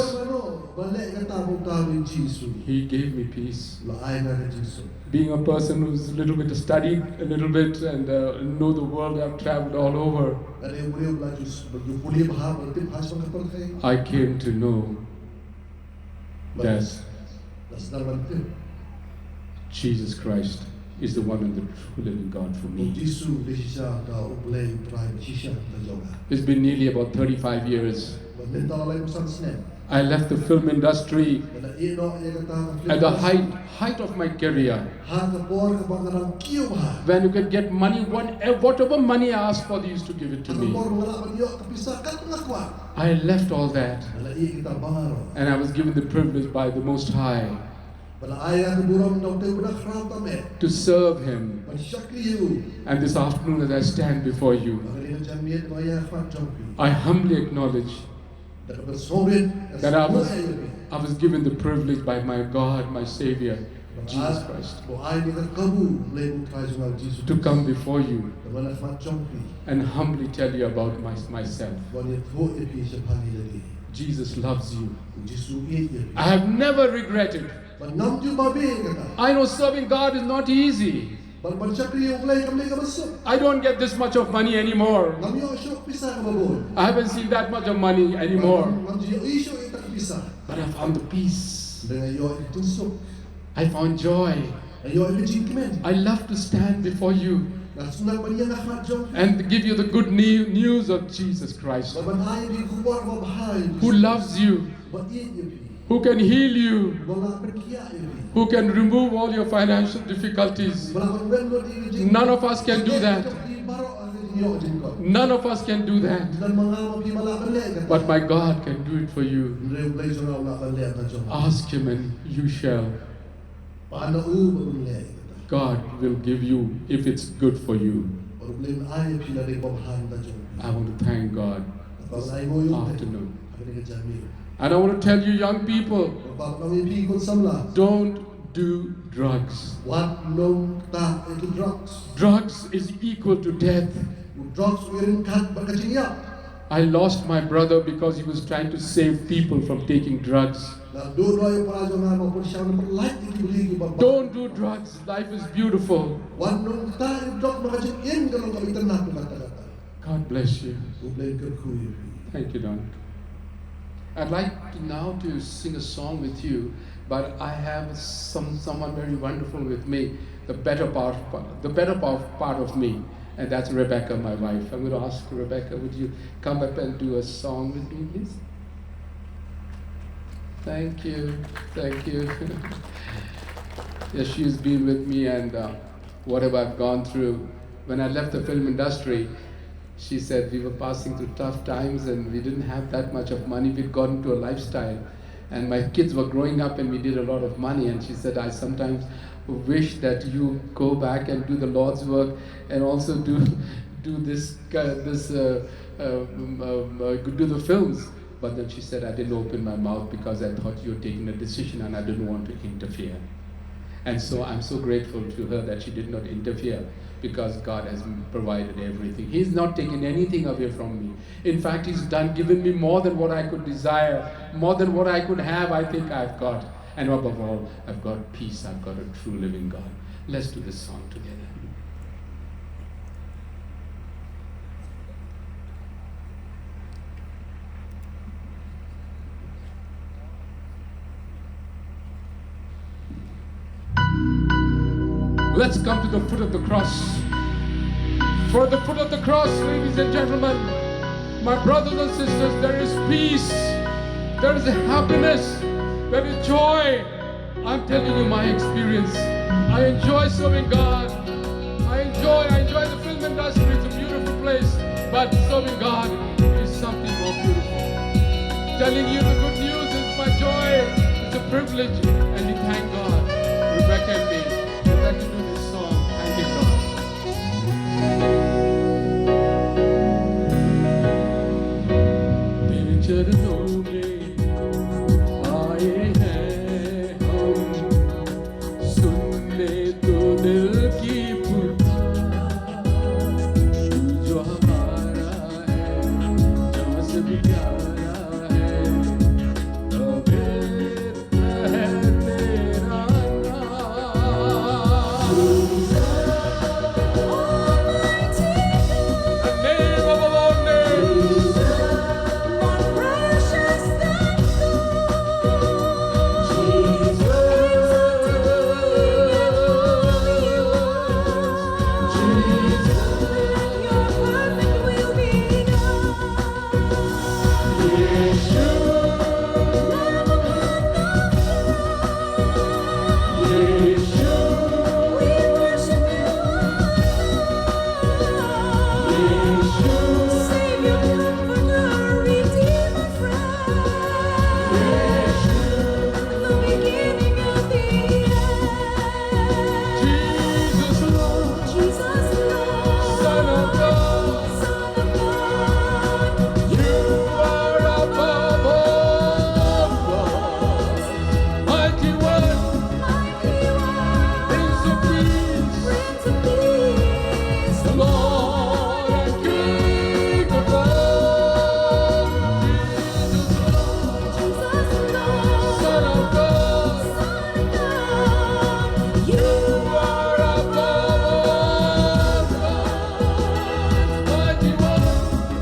Ba leh kata ba uta u Jisu. He gave me peace. U la ai ïa nga ka jingsuk. Being a person who's a little bit studied, a little bit, and, uh, know the world, I've traveled all over. Nga dei u briew ba la ju, ju pule bha, ba la tip bha shaphang ka pyrthei. I came to know that Jesus Christ is the one and the true living God for me. Jisu dei shisha ka U Blei U Trai ba shisha ka jong nga. It's been nearly about thirty-five years. Ba Mynta la laiphew san snem. I left the film industry at the height, height of my career. When you could get money, one, eh, whatever money I asked for, they used to give it to me. I left all that. And I was given the privilege by the Most High to serve Him. And this afternoon, as I stand before you, I humbly acknowledge that I was, I was given the privilege by my God, my Savior, Jesus Christ, to come before you and humbly tell you about my, myself. Jesus loves you. I have never regretted. I know serving God is not easy. I don't get this much of money anymore. I haven't seen that much of money anymore. But I found the peace. I found joy. I love to stand before you and give you the good ne- news of Jesus Christ, who loves you, who can heal you, who can remove all your financial difficulties. None of us can do that. None of us can do that. But my God can do it for you. Ask Him and you shall. God will give you if it's good for you. I want to thank God this afternoon. And I want to tell you, young people, don't do drugs. Drugs is equal to death. I lost my brother because he was trying to save people from taking drugs. Don't do drugs. Life is beautiful. God bless you. Thank you, Don. I'd like to now to sing a song with you, but I have some someone very wonderful with me, the better part, the better part, part of me, and that's Rebecca, my wife. I'm going to ask Rebecca, would you come up and do a song with me, please? Thank you, thank you. Yes, she's been with me, and uh, whatever I've gone through. When I left the film industry, she said we were passing through tough times and we didn't have that much of money. We'd got into a lifestyle. And my kids were growing up and we did a lot of money. And she said, I sometimes wish that you go back and do the Lord's work and also do do this uh, this uh, uh, um, um, uh, do the films. But then she said, I didn't open my mouth because I thought you were taking a decision and I didn't want to interfere. And so I'm so grateful to her that she did not interfere because God has provided everything. He's not taken anything away from me. In fact, He's done given me more than what I could desire, more than what I could have, I think I've got. And above all, I've got peace, I've got a true living God. Let's do this song together. Let's come to the foot of the cross. For the foot of the cross, ladies and gentlemen, my brothers and sisters, there is peace, there is happiness, there is joy. I'm telling you my experience. I enjoy serving God. I enjoy, I enjoy the film industry. It's a beautiful place. But serving God is something more beautiful. Telling you the good news is my joy. It's a privilege. And we thank God. Rebecca and me, we'd like to do this song. Thanking God. तेरे चरणों में आए हैं हम, सुन ले तो दिल की पुकार। तू जो हमारा है, जान से भी प्यारा है, पवित्र है तेरा नाम। The name above all names. Jesus, Lord. Jesus, Lord. Son of God. Son of God. You are above all gods. Mighty One. Mighty One. Prince of Peace. Prince of Peace. Lord and King of all. Jesus, Lord. Son of God. You are above all gods. Mighty One.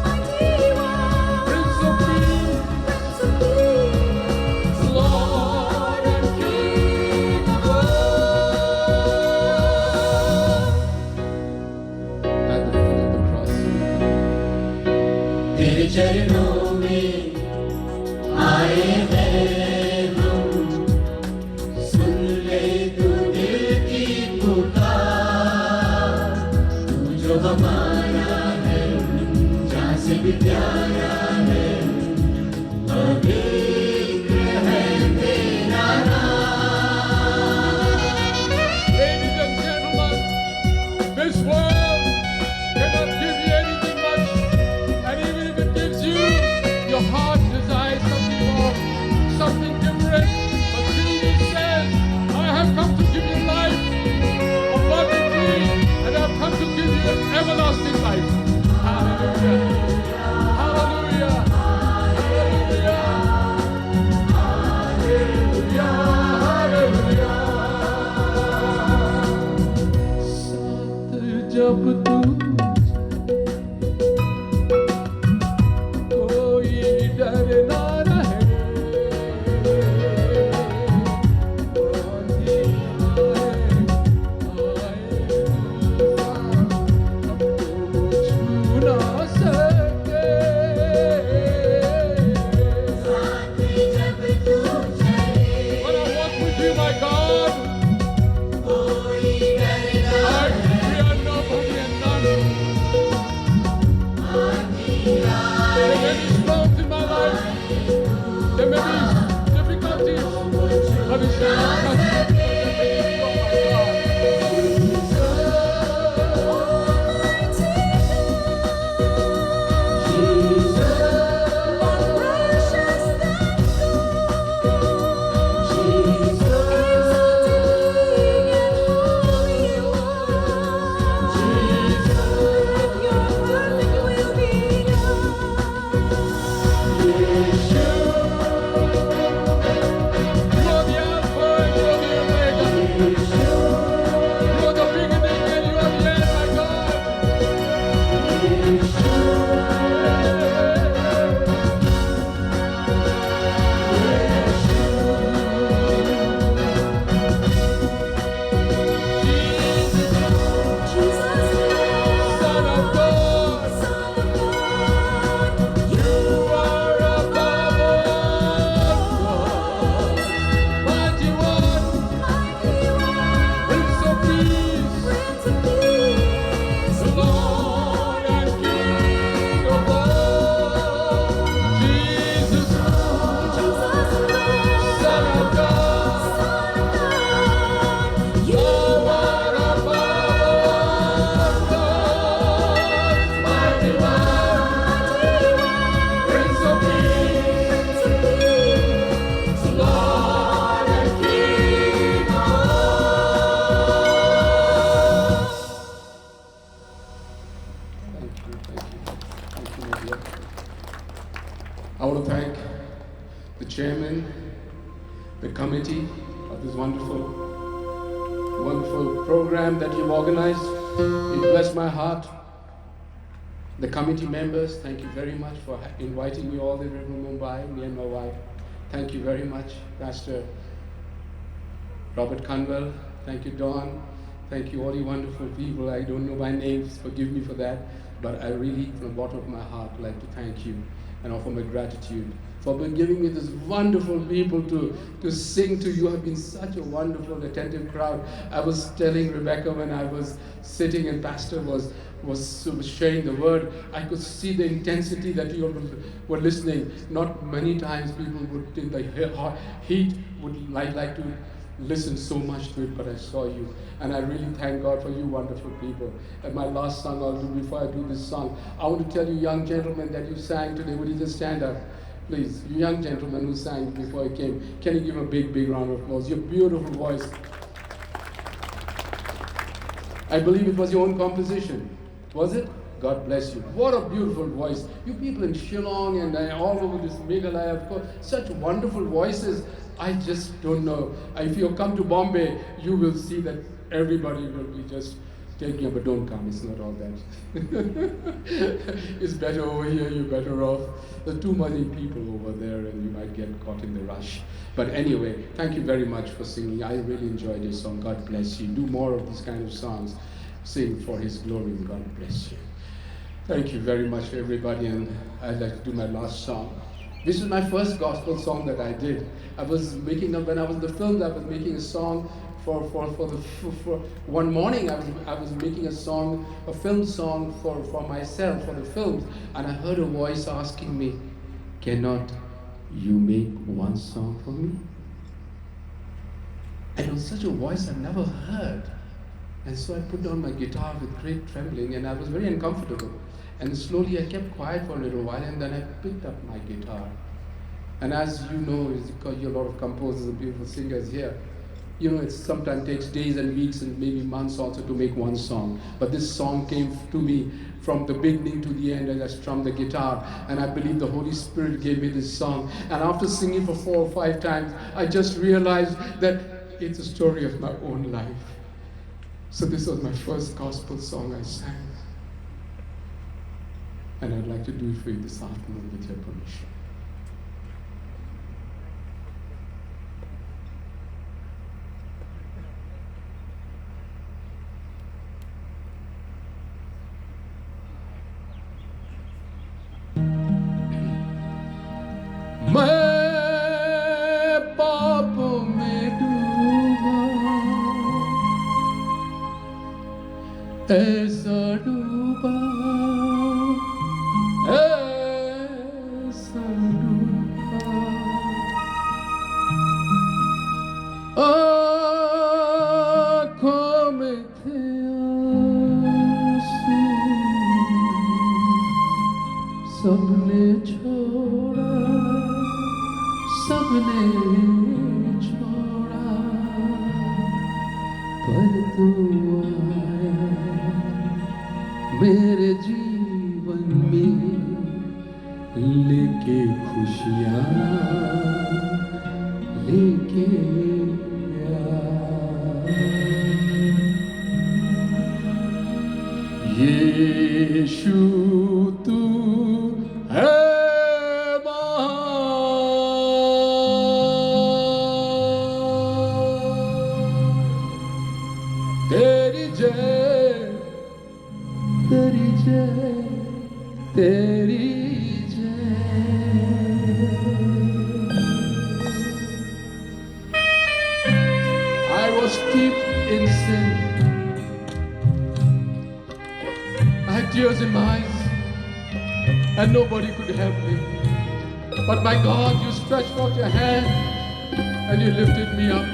Mighty One. Prince of Peace. Prince of Peace. Lord and King of all. At the foot of the cross. तेरे चरणों में आए हैं हम। सुन ले तू दिल की पुकार, तू जो हमारा है, जान से भी प्यारा है, पवित्र है तेरा नाम। Ladies and gentlemen, this world cannot give you anything much, and even if it gives you, your heart desires something more, something different. But Jesus says, "I have come to give you life abundantly, and I have come to give you everlasting life." Hallelujah. Hallelujah. Hallelujah. Hallelujah. Hallelujah. साथ जब तू कोई डर ना रहे। आंधी आए, आए तूफान, हमको छू ना सके। When I walk with you, my God, I fear no evil. There may be storms in my life. There may be difficulties, but it shall not touch me. You are my God. You are the Alpha and you are the Omega. You are the beginning and you are the end, my God. Thank you, thank you, thank you, my dear. I want to thank the chairman, the committee of this wonderful, wonderful program that you've organized. It blessed my heart. The committee members, thank you very much for ha- inviting me all the way from Mumbai, me and my wife. Thank you very much, Pastor Robert Conwell. Thank you, Don. Thank you, all you wonderful people. I don't know by names, forgive me for that. But I really, from the bottom of my heart, like to thank you. and offer my gratitude for giving me this wonderful people to, to sing to. You have been such a wonderful, attentive crowd. I was telling Rebecca when I was sitting and Pastor was, was sort of sharing the word, I could see the intensity that you were listening. Not many times people would, in the he-, heat, would like, like to listen so much to it, but I saw you. And I really thank God for you wonderful people. And my last song I'll do before I do this song, I want to tell you, young gentlemen, that you sang today. Would you just stand up, please? You young gentlemen who sang before I came, can you give a big, big round of applause? Your beautiful voice. I believe it was your own composition. Was it? God bless you. What a beautiful voice. You people in Shillong and, uh, all over this Meghalaya, of course, such wonderful voices. I just don't know. If you come to Bombay, you will see that everybody will be just taking up, but don't come. It's not all that. It's better over here. You're better off. There are too many people over there, and you might get caught in the rush. But anyway, thank you very much for singing. I really enjoyed your song. God bless you. Do more of these kind of songs. Sing for His glory, and God bless you. Thank you very much, everybody, and I'd like to do my last song. This is my first gospel song that I did. I was making a, when I was in the films, I was making a song for, for, for the, for, for one morning, I was, I was making a song, a film song for, for myself, for the films, and I heard a voice asking me, "Cannot you make one song for me?" And it was such a voice I've never heard. And so I put down my guitar with great trembling, and I was very uncomfortable. And slowly I kept quiet for a little while, and then I picked up my guitar. And as you know, because you're a lot of composers and beautiful singers here, you know, it sometimes takes days and weeks and maybe months also to make one song. But this song came to me from the beginning to the end as I strummed the guitar. And I believe the Holy Spirit gave me this song. And after singing for four or five times, I just realized that it's a story of my own life. So this was my first gospel song I sang. And I'd like to do it for you this afternoon with your permission. मैं पाप में डूबा, ऐसा डूबा, ऐसा डूबा। आँखों में थे आंसू, सबने छोड़ा, सबने छोड़ा, पर तू आया मेरे जीवन में, लेके खुशियाँ, लेके प्यार। यीशु, तू है महान। तेरी जय, तेरी जय, तेरी जय। I was steeped in sin. I had tears in my eyes, and nobody could help me. But my God, you stretched forth your hand and you lifted me up.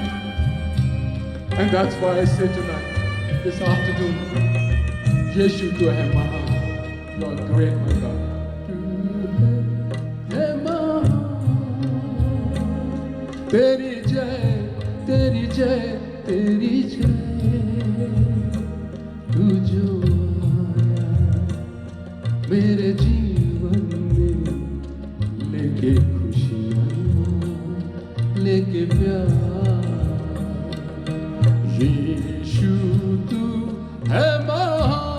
And that's why I say tonight, this afternoon, यीशु, तू है महान। You are great, my God. तू है महान। तेरी जय, तेरी जय, तेरी जय। तू जो आया मेरे जीवन में, लेके खुशियाँ, लेके प्यार। यीशु, तू है महान।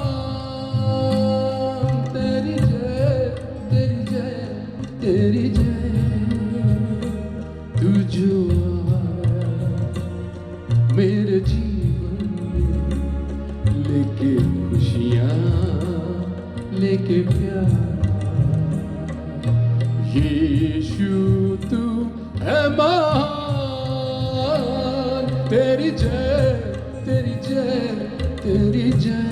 तेरी जय, तेरी जय, तेरी जय। तू जो आया मेरे जीवन में, लेके खुशियाँ, लेके प्यार। यीशु तू है महान, तेरी जय, तेरी जय, तेरी जय।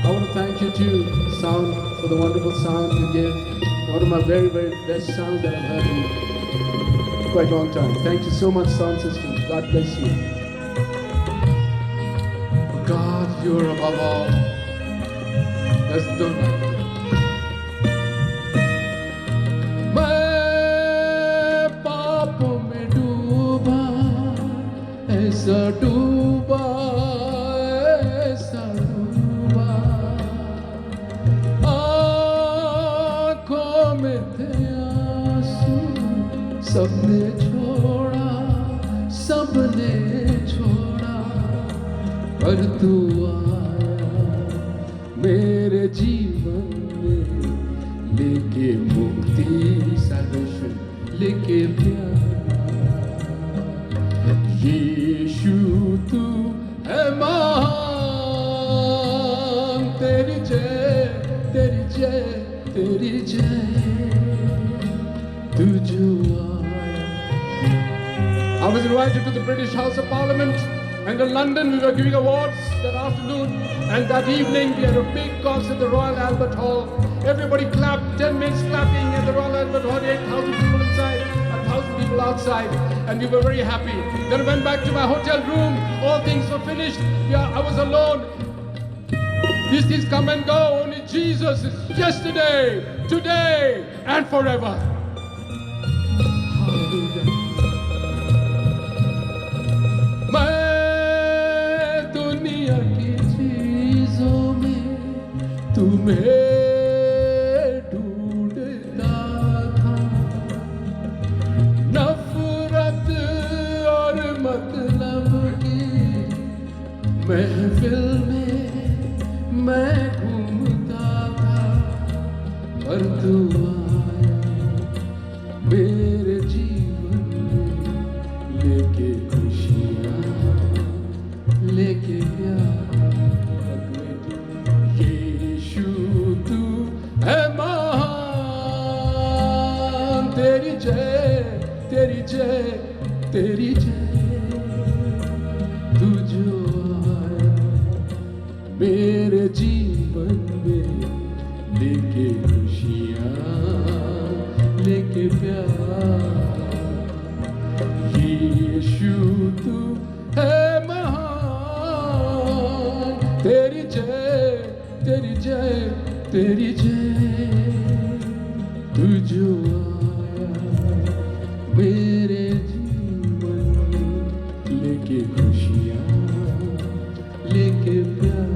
I want to thank you too, sound, for the wonderful sound you gave. One of my very, very best sounds that I've heard in quite a long time. Thank you so much, sound system. God bless you. God, you're above all. There's none like you. मैं पापों में डूबा, ऐसा डूबा, ऐसा डूबा। आंखों में थे आंसू, सबने छोड़ा, सबने छोड़ा, पर तू आया मेरे जीवन में, लेके मुक्ति, salvation, लेके प्यार। यीशु तू है महान, तेरी जय, तेरी जय, तेरी जय, तू जो आया। I was invited to the British House of Parliament, and in London we were giving awards that afternoon, and that evening we had a big concert at the Royal Albert Hall. Everybody clapped, ten minutes clapping at the Royal Albert Hall, eight thousand people inside, a thousand people outside, and we were very happy. Then I went back to my hotel room, all things were finished. Yeah, I was alone. These things come and go, only Jesus is yesterday, today, and forever. Hallelujah. मैं दुनिया की चीजों में तुम्हें ढूंढता था, नफरत और मतलब की महफिल में मैं घूमता था, पर तू आया मेरे जीवन में, लेके खुशियाँ, लेके प्यार। यीशु तू है महान, तेरी जय, तेरी जय, तेरी जय। तू जो आया मेरे जीवन में, लेके खुशियाँ, लेके प्यार। यीशु तू है महान, तेरी जय, तेरी जय, तेरी जय। तू जो आया मेरे जीवन में, लेके खुशियाँ, लेके प्यार।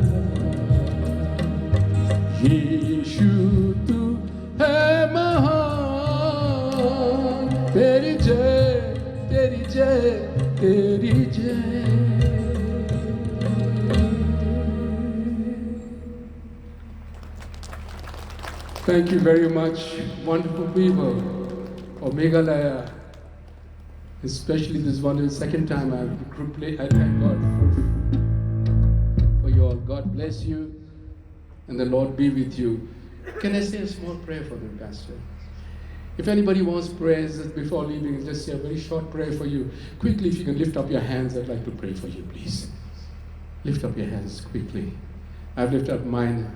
यीशु तू है महान, तेरी जय, तेरी जय, तेरी जय। Thank you very much, wonderful people of Meghalaya. Especially this one is the second time I've group play. I thank God for, for you all. God bless you and the Lord be with you. Can I say a small prayer for them, Pastor? If anybody wants prayers just before leaving, just say a very short prayer for you. Quickly, if you can lift up your hands, I'd like to pray for you, please. Lift up your hands quickly. I've lifted up mine.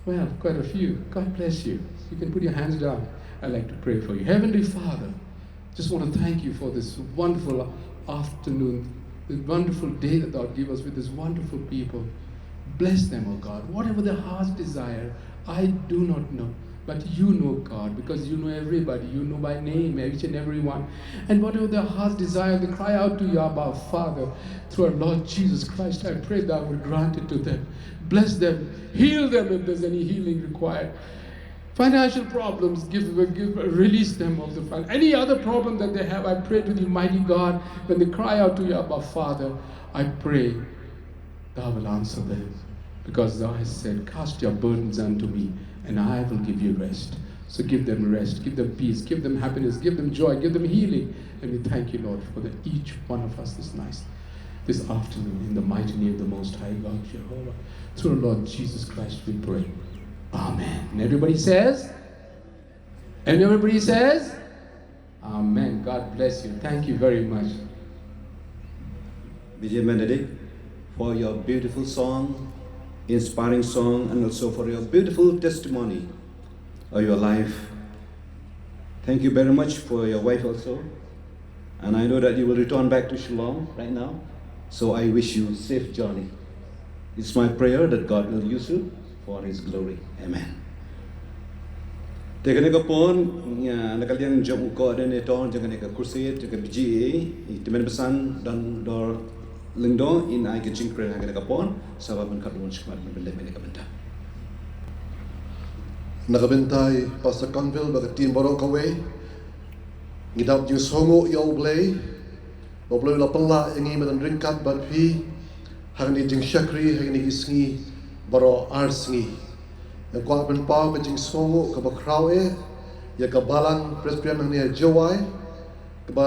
Well, quite a few. God bless you. You can put your hands down. I'd like to pray for you. Heavenly Father, just want to thank you for this wonderful afternoon, the wonderful day that thou give us with this wonderful people. Bless them, O God. Whatever their hearts desire, I do not know. But you know, God, because you know everybody. You know by name each and every one. And whatever their hearts desire, they cry out to you, Abba, Father, through our Lord Jesus Christ. I pray thou will grant it to them. Bless them. Heal them if there's any healing required. Financial problems, give, give, release them of the fin-, any other problem that they have, I pray to thee, mighty God, when they cry out to you, Abba, Father, I pray thou will answer them, because thou hast said, "Cast your burdens unto me, and I will give you rest." So give them rest, give them peace, give them happiness, give them joy, give them healing. And we thank you, Lord, for the, each one of us this night. this afternoon in the mighty name of the Most High God, Jehovah. Through the Lord Jesus Christ we pray. Amen. And everybody says, and everybody says, Amen. God bless you. Thank you very much. Vijay Mendict, for your beautiful song, inspiring song, and also for your beautiful testimony of your life. Thank you very much for your wife also. And I know that you will return back to Shillong right now. So I wish you safe journey. It's my prayer that God will use you for His glory. Amen. Te kane ka por, na ka liang jong u coordinator jong kane ka crusade, jong ka B G A, i Tymmen Basan Dordor Lyngdoh, in ai ka jingkren ha kane ka por, sa ba ban khadduh shakhmat ban leh kane ka bynta. Na ka bynta i Pastor Conville bad ka team baroh kawei, ngi dap jingsngewnguh ïa U Blei, ba U Blei u la pynlah ïa ngi ban ryngkat bad phi ha kane ka jingshakri ha kine ki sngi baroh ar sngi. Nga kwah ban paw ka jingsngewnguh kaba khraw eh ïa ka balang Presbyterian hangne ha Jowai, kaba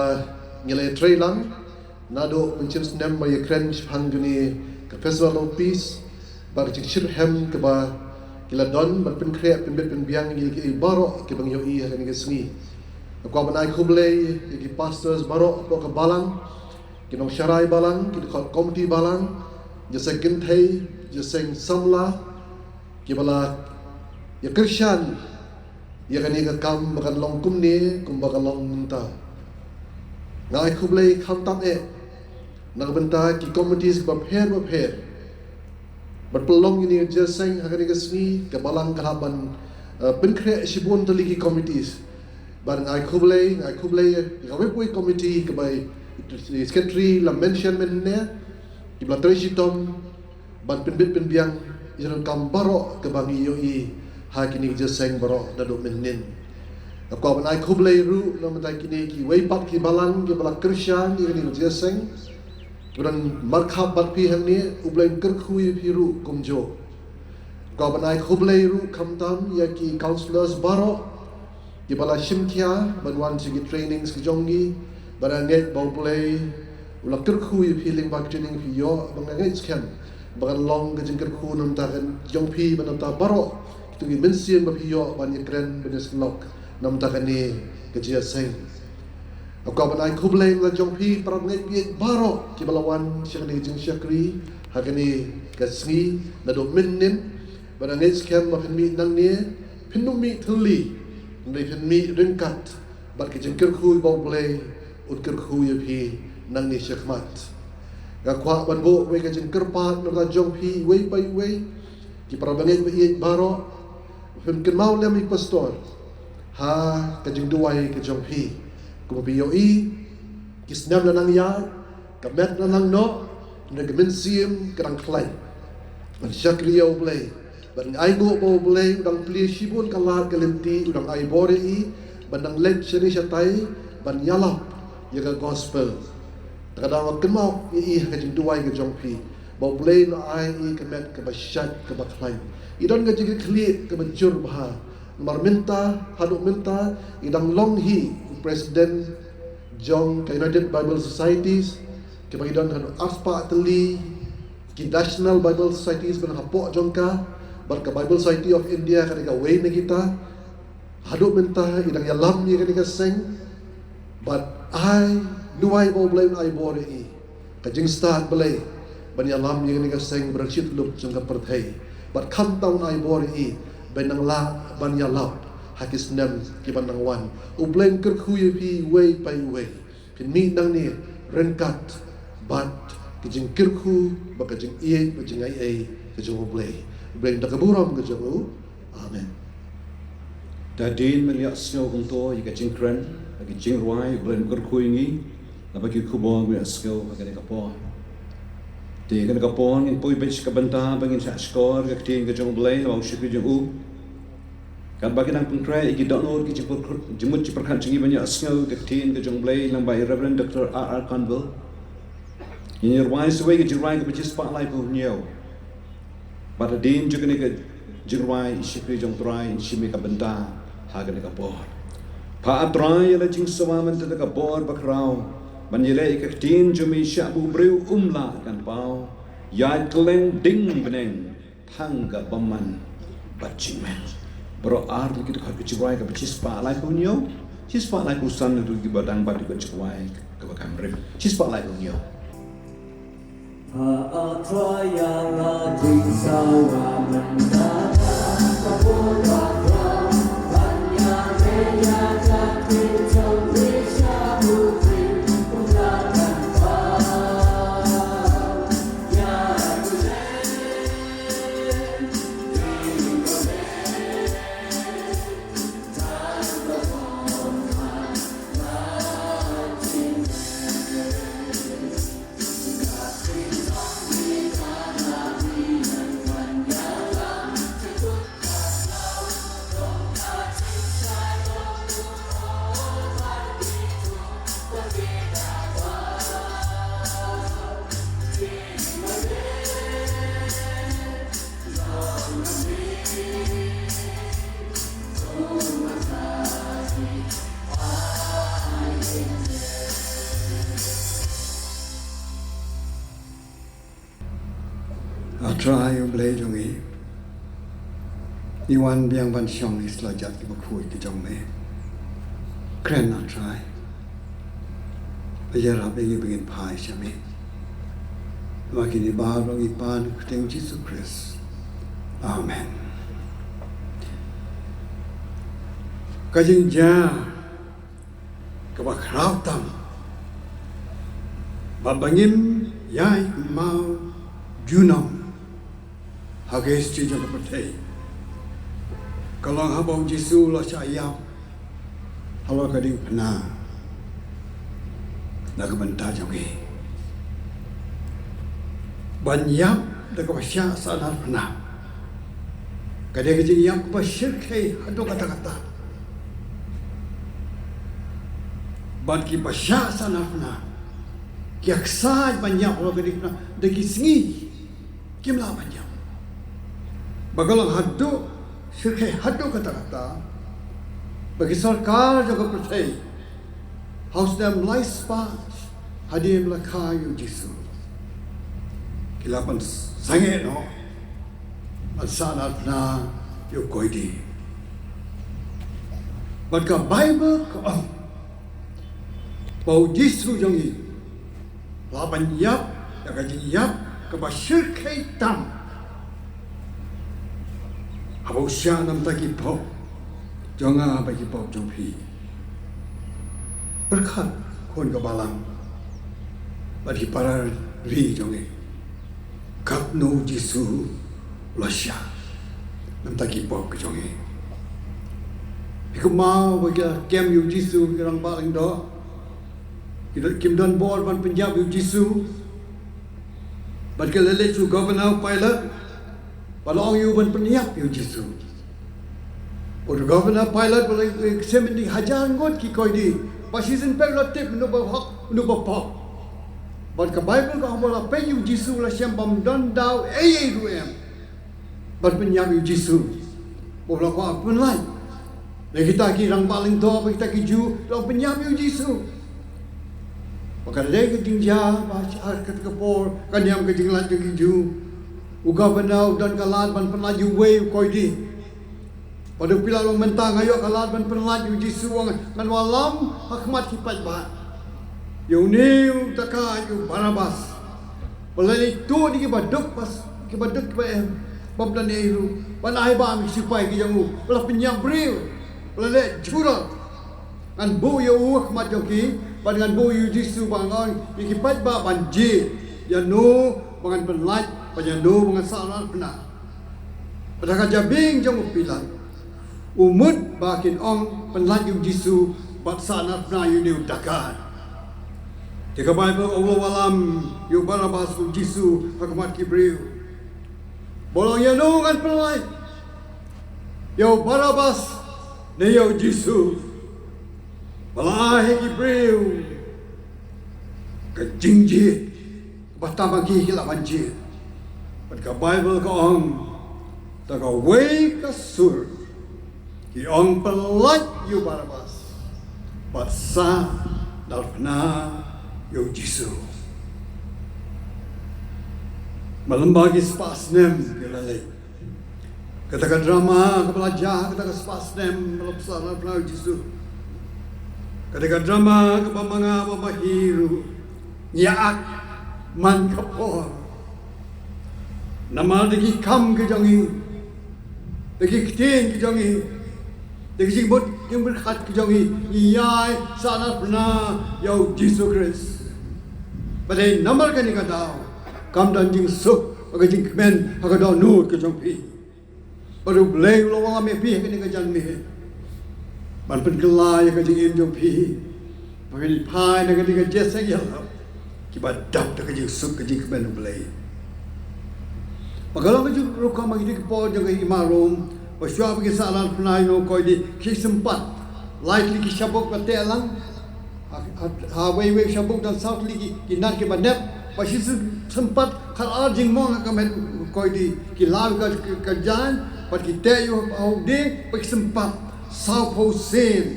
ngi la ïatrei lang naduh mynshem snem ba ïakren shaphang kane ka Festival of Peace, bad ka jingshitrhem kaba ki la don ban pynkhreh pynbit pynbiang ïa kiei baroh kiba ngi ïohi ha kane ka sngi. Nga kwah ban ai khublei ïa ki pastors baroh hapoh ka balang, ki nongsharai balang, ki dkhot komiti balang, jingïaseng kynthei, jingïaseng samla, kiba la ïakyrshan ïa kane ka kam ba kan long kumne kumba ka long mynta. Nga ai khublei khamtam eh na ka bynta ki committees kiba pher ba pher ban pynlong ïa kane ka jingïaseng ha kane ka sngi. Ka balang ka la ban, eh, pynkhreh shibun tylli ki committees. Bad nga ai khublei, nga ai khublei ïa kawei pa kawei committee kaba i secretary la mention mynne, kiba la trei shitom ban pynbit pynbiang ïa ka kam baroh kaba ngi ïohi ha kine ki jingïaseng baroh naduh mynhynnin. Nga kwah ban ai khublei ruh na ka bynta kine kiwei pat ki balang kiba la kyrshan ïa kine ki jingïaseng, kiba don markhap bad phi hangne, U Blei un kyrkhu ïa phi ruh kumjuh. Nga kwah ban ai khublei ruh khamtam ïa ki counsellors baroh kiba la shim khia ban wan sha ki trainings ki jong ngi, bad nga ngeit ba U Blei u la kyrkhu ïa phi lyngba ki training phi ïoh, bad nga ngeit skhem ba kan long ka jingkyrkhu na ka bynta ka jong phi bad na ka bynta baroh kito ki mynsiem ba phi ïoh ban ïakren ban ïasyllok na ka bynta kane ka jingïaseng. Nga kwah ban ai khublei na la jong phi para bangeit baieit baroh kiba la wan sha kane ka jingshakri ha kane ka sngi naduh mynhynnin, bad nga ngeit skhem ba phin mih nangne, phin ym mih thylli, hynrei phin mih ryngkat bad ka jingkyrkhu ba U Blei un kyrkhu ïa phi nangne shakhmat. Nga kwah ban buh wei ka jingkyrpad na la jong phi iwei pa iwei, ki para bangeit baieit baroh, ba phin kynmaw lem ïa i pastor ha ka jingduwai ka jong phi. Kumba phi ïohi, ki snem la nang ïaid, ka met la nang noh, hynrei ka mynsiem ka dang khlaiñ ban shakri ïa U Blei. Bad nga ainguh ba U Blei u dang plie shibun ka lad ka lynti, u dang ai bor ïa i ban dang leit shane shatai ban ïalap ïa ka gospel. Te ka daw nga kynmaw ïa i ha ka jingduwai ka jong phi ba U Blei un ai ïa i ka met kaba shait kaba khlaiñ. I don ka jingkitkhlieh kaba jur bha. Namar mynta, haduh mynta i dang long hi u president jong ka United Bible Societies, kaba i don haduh arspah tylli ki national Bible Societies ban hapoh jong ka, bad ka Bible Society of India ka dei kawei na kita. Haduh mynta i dang ïalam ïa kane ka seng, bad ai, duwai ba U Blei un ai bor ïa i, ka jingstad Blei ban ïalam ïa kane ka seng ba dang shityllup jong ka pyrthei. Bad khamtam un ai bor ïa i ban nang lah ban ïalap ha ki snem kiban nang wan. U Blei un kyrkhu ïa phi iwei pa iwei. Phin mih nangne ryngkat bad ka jingkyrkhu bad ka jingïeit bad jingaiei ka jong U Blei. U Blei un da ka burom ka jong u. Amen. Da dien men ïa sngew kumto ïa ka jingkren, ïa ka jingrwai, U Blei un kyrkhu ïa ngi, la ba ki khubor men ïa sngew ha kane ka por. Te kane ka por ngin poi beit ka bynta ba ngin shah shkor ka ktien ka jong U Blei, la ba u shakri jong u. Katba ki nang pynkhreh ïa ki dohnud ki jingpyrkhat, jingmut jingpyrkhat jong ngi ban ïa sngew ka ktien ka jong U Blei lyngba i Reverend Doctor R R Conville. Ngin ïa rwai sa wei ka jingrwai kaba shispah laiphew hynñiew. Bad hadien jong kane ka jingrwai i shakri jong U Trai in shim ïa ka bynta ha kane ka por. Pha A Trai ïa la jingsawa mynta da ka bor ba khraw. Ban ïaleh ïa ka ktien jong me sha uba u briew um lah kan paw. Ïaid kylleng ding bneng tang ka bymman bad jingmen. Baroh ar tylli ki dkhot ka jingrwai kaba shispah laiphew hynñiew, shispah laiphew san, naduh kiba dang bat ïa ka jingrwai kaba kham rim. Shispah laiphew hynñiew. A Trai U Blei jong ngi, ngi wan biang ban shong ïa ki slajat kiba khuid ki jong me. Kren, A Trai, ba ïarap ïa ngi ba ngin phai sha me. Namar kine baroh ngi pan ha ka kyrteng U Jisu Khrist. Amen. Ka jingjia kaba khraw tam bad ba ngim ïai kynmaw junom ha ka history jong ka pyrthei ka long haba U Jisu u la shah ïap halor ka diengphna na ka bynta jong ngi. Ban ïap da kaba shah sahnarphna ka dei ka jingïap kaba shyrkhei haduh katta katta. Bad kiba shah sahnarphna ki ïaksaid ban ïap halor ka diengphna da ki sngi, kim lah ban ïap. Ba ka long haduh, shyrkhei haduh katta katta ba ki sorkar jong ka pyrthei ha u snem laispah hadien ba la kha ïa U Jisu, ki lah ban sangeh noh ban sahnarphna ïa u koidi. Bad ka Baibl ka ong ba U Jisu jong ngi u la ban ïap ïa ka jingïap kaba shyrkhei tam haba u shah na ka bynta ki pop jong nga bad ki pop jong phi. Pyrkhat, khun ka balang bad ki para ri jong ngi, katno U Jisu u la shah na ka bynta ki pop ki jong ngi. Phi kynmaw ba ki la kem ïa U Jisu ki rangbah lyngdoh, ki don, kim don bor ban pynïap ïa U Jisu. Bad ki la leit sha u Governor Pilate ba la ong ïa u ban pynïap ïa U Jisu. Bad u Governor Pilate u la ksem ïa u hajar ngut ki koidi ba shisien pat u la tip uno ba hok, uno ba pop. Bad ka Baibl ka ong ba la peit ïa U Jisu, la shem bym don daw ei ei ruh em ban pynïap ïa U Jisu. Ba la kwah pynlait na kita ki rangbah lyngdoh bad kita ki Jiw, la pynïap ïa U Jisu. Ba ka dei ka jingjia ba ha kata ka por, ka niam ka jinglait jong ki Jiw, u Governor u don ka lad ban pynlait ïa uwei u koidi. Bad u Pilate u ong, mynta nga ïoh ka lad ban pynlait ïa U Jisu, ngan wallam ha khmat ki paidbah ïa une u dakaid, ïa u Barabbas. Ba la leit tuh ïa kiba duk, bad kiba duk kiba em, bym don ei ei ruh, ban ai bam ïa ki sipai ki jong u ba la pynïap briew. Ba la leh jhurop. Ngan buh ïa u ha khmat jong ki bad ngan buh ïa U Jisu, ba ngan ong ïa ki paidbah ban jied ïano ba ngan pynlait bad ïano ba ngan sahnarphna. Bad ha ka jabieng jong u Pilate, u mut ba kin ong pynlait ïa U Jisu bad sahnarphna ïa une u dakaid. Te ka Baibl ka ong, u la wallam ïa u Barabbas ha U Jisu ha khmat ki briew. Ba u ong, ïano ngan pynlait, ïa u Barabbas ne ïa U Jisu? Ba la ai ha ki briew ka jingjied kaba tang ma ki ki lah ban jied. Bad ka Baibl ka ong, da kawei ka sur ki ong, pynlait ïa u Barabbas bad sahnarphna ïa u Jisu. Ba lyngba ki spah snem ki la leit, kata ka drama kaba la jia ha kata ka spah snem ba la sahnarphna ïa u Jisu, kata ka drama kaba ma nga bad ma phi ruh ngi ïa ak man ka por. Namar da ki kam ki jong ngi, da ki ktien ki jong ngi, da ki jingmut jingpyrkhat ki jong ngi, ngi ïai sahnarphna ïa u Jisu Khrist. Bad dei namar kane ka daw kam don jingsuk bad ka jingkmen ha ka dohnud ka jong phi. Bad U Blei u la wanlam ïa phi ha kane ka janmiet ban pynkylla ïa ka jingim jong phi, ba phin phai na kane ka jingïaseng ïalap kiba dap da ka jingsuk ka jingkmen U Blei. Ba ka long ka jingrukom ha kine ki por jong ka hima Rom, ba shuwa ba ki sahnarphna ïa u Nongkoit Dei ki sympat, lai tylli ki shabuk ba teh lang. Ha, ha, ha wei wei shabuk don saw tylli ki, ki nar kiba nep. Ba shi sym-, sympat khatar jingmong ha ka met u Nongkoit Dei, ki law ka, ka, ka jaiñ, bad ki teh ïa u ha u dieng, ba ki sympat sawphew sien.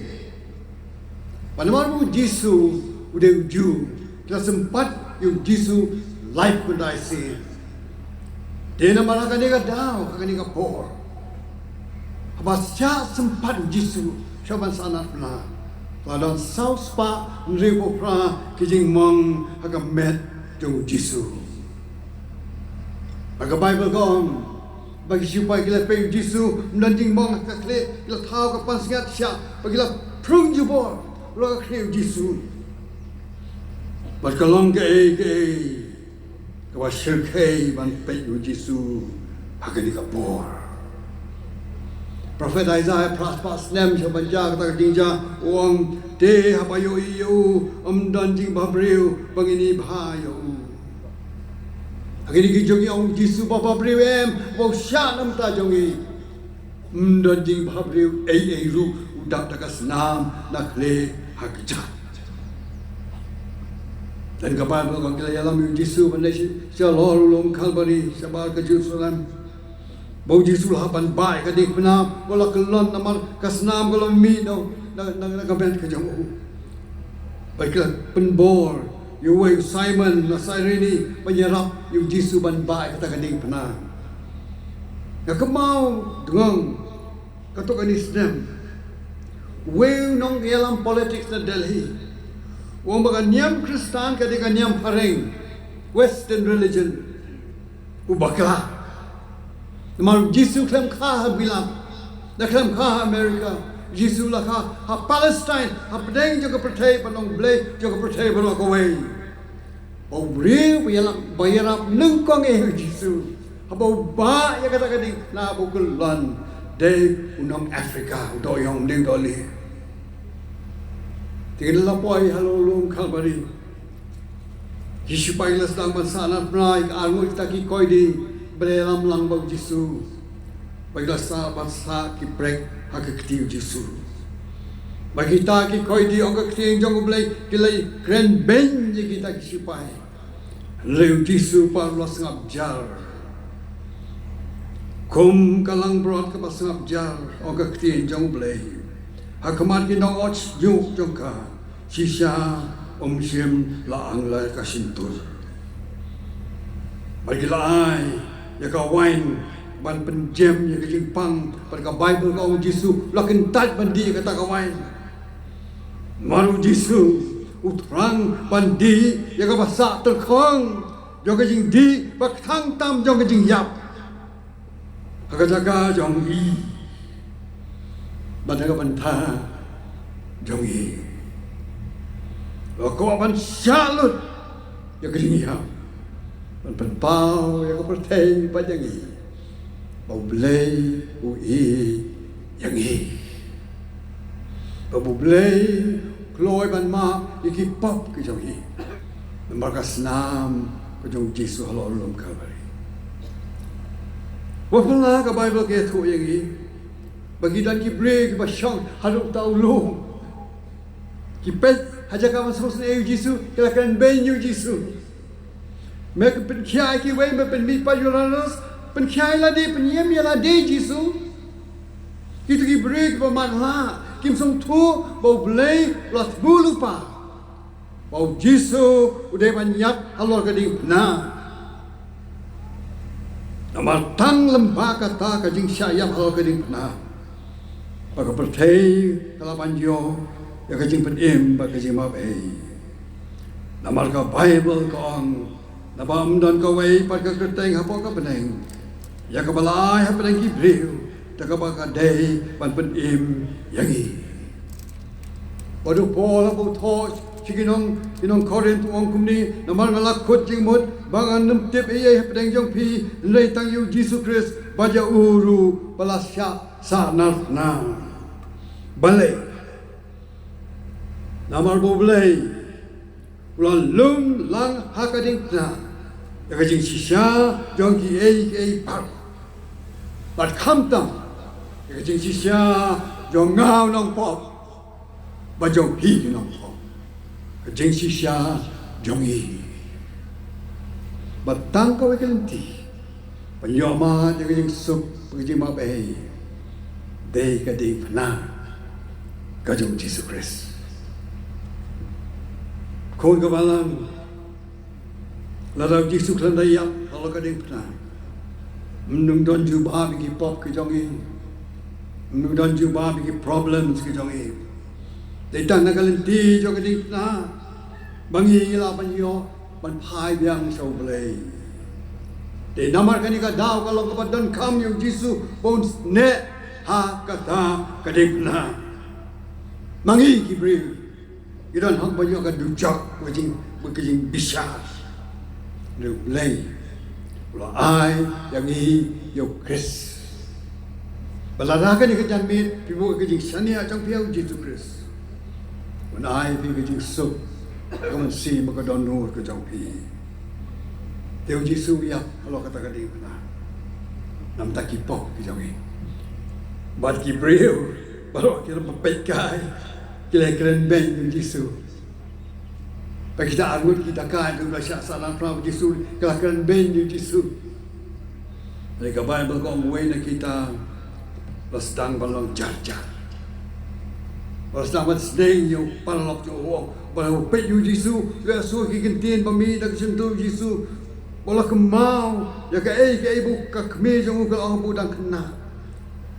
Bad namar ba u Jisu u dei u Jiw, ki la sympat ïa u Jisu laiphew khyndai sien. Te namar ha kane ka daw, ha kane ka por, haba shah sympat u Jisu shuwa ban sahnarphna, la don saw spah hynriewphew phra ki jingmong ha ka met jong u Jisu. Bad ka Baibl ka ong ba ki shipai ki la peit ïa u Jisu, ym don jingmong ha ka khlieh, ki la thaw ka pansngiat sha, bad ki la prung jubor halor ka khlieh u Jisu. Bad ka long kaei kaei kaba shyrkhei ban peit ïa u Jisu ha kane ka por. Prophet Isaiah phra spah snem shuwa ban jia kata ka jingjia, u ong, te haba ïohi ïa u, ym don jingbhabriew ba ngin ibha ïa u. Ha kine ki jong ngi, ong u Jisu, ba bhabriew em, ba u shah na ka bynta jong ngi. Ym don jingbhabriew ei ei ruh, u dap da ka snam na khlieh ha kjat. Don ka Baibl ka ong, ki la ïalam ïa u Jisu ban leit sha, shalor u lum Kalbari, shabar ka Jerusalem. Ba u Jisu u la hap ban bah ïa ka diengphna, u la kyllon namar ka snam ka la mih na, na, na, na ka met ka jong u. Bad ki la pynbor ïa uwei u Simon na Sairini ban ïarap ïa u Jisu ban bah ïa kata ka diengphna. Nga kynmaw dngong, katto katne snem, uwei u nongïalam politics na Delhi u ong ba ka niam Khristan ka dei ka niam phareng, Western religion. U bakla. Namar u Jisu khlem kha ha Milan, da khlem kha ha America. U Jisu la kha ha Palestine, hapdeng jong ka pyrthei ba nongblei, jong ka pyrthei baroh kawei. Ba u briew ba ïarap, ba ïarap nyngkong ïa u Jisu, haba u bah ïa kata ka diengphna, ba u kyllon, dei u nong Africa, u dohïong, u dieng dohlieh. Te ki la poi halor u lum Kalbari. Ki shipai ki la sdang ban sahnarphna ïa ki arngut kita ki koidi ba la ïalam lang bad u Jisu. Bad ki la sah ban sah ki prek ha ka kti u Jisu. Bad kita ki koidi, ong ka ktien jong U Blei, ki la kren beiñ ïa kita ki shipai. Hynrei u Jisu pat u la sngap jar, kum ka langbrot kaba sngap jar, ong ka ktien jong U Blei, ha khmat ki nongot shñiuh jong ka. Shisha um shym la angla ka shyntur. Bad ki la ai ïa ka wain ban pynjem ïa ka jingpang, bad ka Baibl ka ong u Jisu u la kyntait ban dih ïa kata ka wain. Namar u Jisu u thrang ban dih ïa kaba sah tyngkhong jong ka jingdih bad kthang tam jong ka jingïap ha ka jaka jong i bad ha ka bynta jong i. Ba kwah ban shah lut ïa ka jingïap ban pynpaw ïa ka pyrthei bad ïa ngi ba U Blei u ïeit ïa ngi. Ba U Blei u kloi ban map ïa ki pop ki jong ngi namar ka snam ka jong u Jisu halor u lum Kalbari. Wat pynlah ka Baibl ka ïathuh ïa ngi ba ki don ki briew kiba shong haduh uta u lum. Ki peit ha jaka ban sngewsynei ïa u Jisu, ki la kren beiñ ïa u Jisu. Me ka pynkhia ïa kiwei, me pynmih pat ïa u Lasarus, pynkhia ïa lade, pynïem ïa lade Jisu. Kito ki briew kiba matlah, kim sngewthuh ba U Blei u la thmu lypa. ba u Jisu u dei ban ïap halor ka diengphna. Namar tang lyngba kata ka jingshah ïap halor ka diengphna ba ka pyrthei ka la ban ïoh ïa ka jingpynim bad ka jingmap ei. Namar ka Baibl ka ong, naba ym don kawei pat ka kyrteng hapoh ka bneng ïa kaba la ai hapdeng ki briew, te kaba ka dei ban pynim ïa ngi. Bad u Paul haba u thoh sha ki nong, ki nong Korinth u ong kumne, namar nga la kut jingmut ba ngan ym tip ei ei hapdeng jong phi, hynrei tang ïa u Jisu Khrist bad ïa u ruh ba la shah sahnarphna. Na balei? Namar ba U Blei u la lum lang ha ka diengphna ïa ka jingshisha jong kiei kiei baroh, bad khamtam ïa ka jingshisha jong nga u nongpop bad jong phi ki nongpop, ka jingshisha jong ngi. Bad tang kawei ka lynti ban ïoh mad ïa ka jingsuk bad ka jingmap ei, dei ka diengphna ka jong u Jisu Khrist. Khun ka balang, lada u Jisu khlem da ïap halor ka diengphna, ym don jubab ïa ki pop ki jong ngi, ym don jubab ïa ki problems ki jong ngi. Dei tang na ka lynti jong ka diengphna ba ngi lah ban ïoh ban phai biang sha U Blei. Te namar kane ka daw ka long kaba donkam ïa u Jisu ba un neh ha kata ka diengphna. Ma ngi ki briew ngi don hok ban ïoh ka dujok, ka jing, ka jingbishar. Hynrei U Blei u la ai ïa ngi ïa u Khrist. Ba lada kane ka janmiet phi buh ka jingshaniah jong phi ïa u Jisu Khrist, un ai phi ka jingsuk, ka mynsiem bad ka dohnud ka jong phi. Te u Jisu u ïap halor kata ka diengphna namar ki pop ki jong ngi. Bad ki briew baroh ki la peit kai, ki la kren beiñ ïa u Jisu. Ba kita arngut kita kai, ki la shah sahnarphna ïa u Jisu, ki la kren beiñ ïa u Jisu. Hynrei ka Baibl ka ong, uwei na kita u la sdang ban long jar jar. U la sdang ban sneng ïa u paralok jong u, u ong, ba u peit ïa u Jisu, u ïohsngew ki kyntien ba mih da ka shyntur u Jisu, ba u la kynmaw ïa kaei kaei ba ka kmie jong u ka la ong ba u dang khynnah,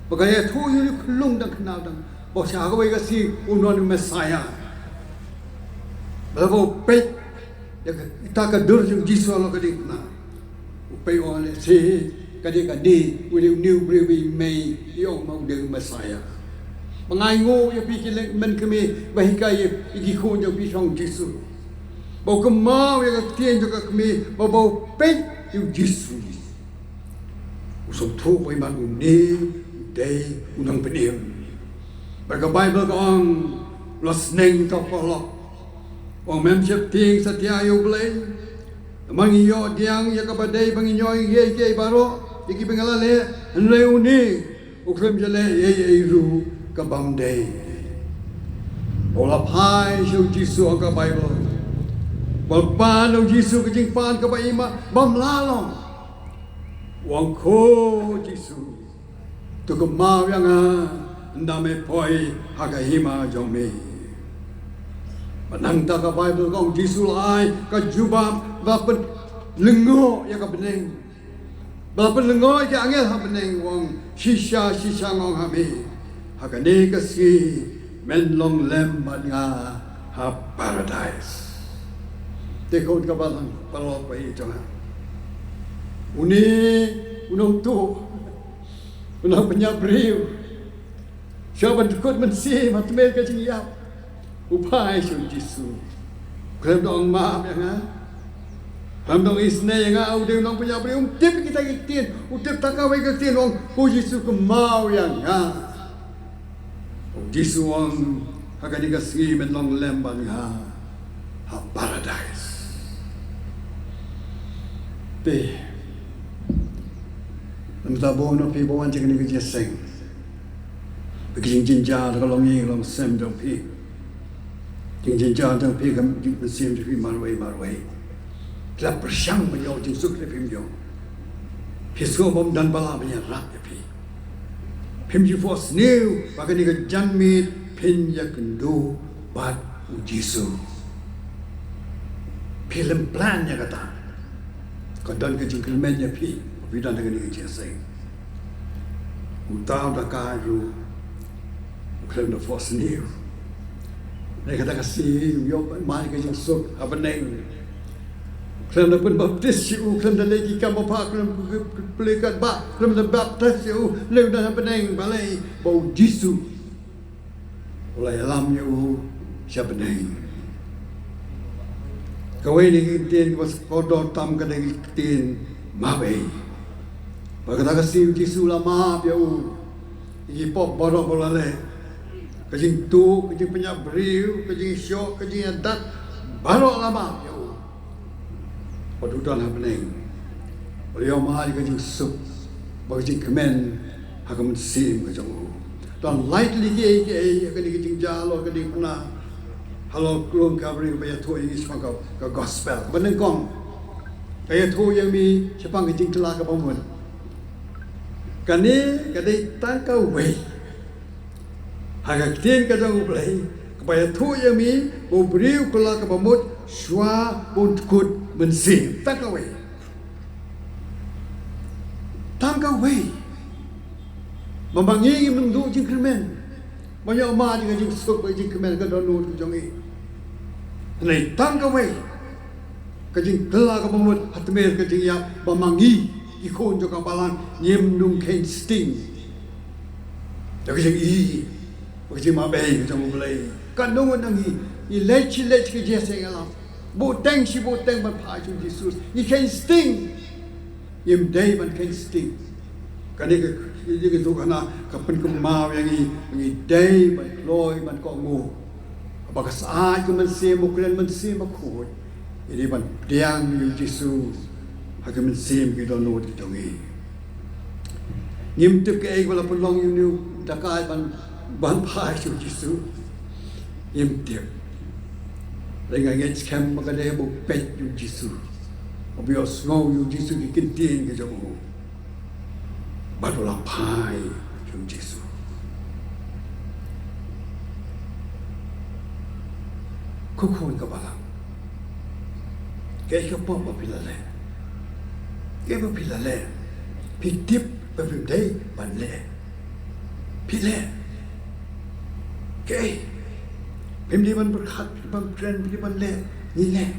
ba ka ïathuh ïa u khyllung dang khynnah, dang, ba sha kawei ka sngi un wan u Messaïah. Ba la, ba u peit ïa ka, ïa ka dur jong u Jisu halor ka diengphna, u peit, u ong, lehse ka dei kane, u dei une u briew ba i mei i ong ma u dei u Messaïah. Ba nga ainguh ïa phi ki leh, men kmie, ba hikai ïa ki khun jong phi shong Jisu. Ba u kynmaw ïa ka ktien jong ka kmie, ba, ba u peit ïa u Jisu, u sngewthuh ba i man une u dei u nongpynim. Bad ka Baibl ka ong, u la sneng ïa uta u paralok, u ong, mem sheptieng satia ïa U Blei? Namar ngi ïoh diang ïa kaba dei ba ngin ïoh ïa kiei kiei baroh ïa kiba ngi la leh, hynrei une u khlem ju leh ei ei ruh ka bym dei. Ba u la phai sha u Jisu, ong ka Baibl, ba u pan ïa u Jisu ka jingpan kaba i ma bym lah long. U ong, ko Jisu, to kynmaw ïa nga ynda me poi ha ka hima jong me. Bad nangta ka Baibl ka ong, u Jisu u la ai ka jubab, ba pynlyngngoh ïa ka bneng, ba pynlyngngoh ïa ki angel ha bneng, u ong, shisha shisha nga ong ha me, ha kane ka sngi men long lem bad nga ha Paradise. Te khun ka balang, paralok ba ïeit jong nga, une u nongtuh, u nongpynïap briew, shah ban kut mynsiem ha tmier ka jingïap, u phai sha u Jisu. Khlem da ong map ïa nga, khlem da ong isynei ïa nga, u dei u nongpynïap briew, um tip kita ki ktien, u tip tang kawei ka ktien, u ong, ko Jisu, kynmaw ïa nga. U Jisu u ong, ha kane ka sngi men long lem bad nga ha Paradise. Te, mynta bun na phi ba wan sha kane ka jingïaseng, ba ka jingjynjar ka long ïa ka longsem jong phi. Jingjynjar jong phi, ka mynsiem jong phi marwei marwei. Phi la pyrshang ban ïoh jingsuk, te phim ïoh. Phi sngew bym don ba lah ban ïarap ïa phi. Phim ju phohsniew ba kane ka janmiet phin ïakynduh bad u Jisu. Phi leh plan ïa kata. Ka don ka jingkyrmen ïa phi. Phi don ka jingïaseng. Uta u dakaid ruh u khlem da phohsniew. Dei kata ka sngi u ïoh ban ai ka jingsuk ha bneng. U khlem da pynbaptis ïa u, u khlem da leh ki kam ba bha, u khlem da plie katba, u khlem da baptis ïa u, leh u don ha bneng, balei? Ba u Jisu u la ïalam ïa u sha bneng. Kawei na ki ktien kiba kordor tam ka dei ka ktien map ei. Ba kata ka sngi u Jisu u la map ïa u ïa ki pop baroh ba u la leh. Ka jingtuh, ka jingpynïap briew, ka jingshoh, ka jingïadat, baroh la map ïa u. Bad u don ha bneng. U la ïoh ma ka jingsuk bad ka jingkmen ha ka mynsiem ka jong u. Don lai tylli kiei kiei ha kane ka jingjia halor ka diengphna, halor ka lum Kalbari ba ïathuh ïa ngi shaphang ka, ka gospel. Kaba nyngkong, ka ïathuh ïa ngi shaphang ka jingkylla kaba mut. Kane ka dei tang kawei ha ka ktien ka jong U Blei kaba ïathuh ïa ngi ba u briew u kylla kaba mut shuwa ba un kut mynsiem. Tang kawei. Tang kawei. Ba ma ngi ngim duh jingkyrmen ban ïoh ma ka jingsuk bad ka jingkmen ka dohnud ka jong ngi. Hynrei tang kawei ka jingkylla kaba mut ha tmier ka jingïap, ba ma ngi ki khun jong ka balang ngim nang kheiñ sting da ka jingïeit bad ka jingmabei ka jong U Blei. Katno ngut na ngi ngi leit shi leit sha ka jingïaseng ïalam, buhteng shi buhteng ban phai sha U Jisu, ngi kheiñ sting. Ngim dei ban kheiñ sting. Kane ka, ka, ka, ka pynkynmaw ïa ngi, ngi dei ban kloi ban kohnguh. Ba ka syaid ka mynsiem, u kren mynsiem bakhuid, ngi dei ban pdiang ïa U Jisu ha ka mynsiem ki dohnud ki jong ngi. Ngim tip kaei ba la pynlong ïa une u dakaid ban, ban phai sha U Jisu. Ngim tip. Hynrei nga ngeit skhem ba ka dei ba u peit ïa U Jisu, ba u ïohsngew ïa U Jisu ki kyntien ki jong u, bad u la phai sha U Jisu. Ko khun ka balang, kaei ka pop ba phi la leh? Kaei ba phi la leh? Phi tip ba phim dei ban leh, phi leh. Kaei? Phim dei ban pyrkhat, phim dei ban kren, phim dei ban leh, ngi leh.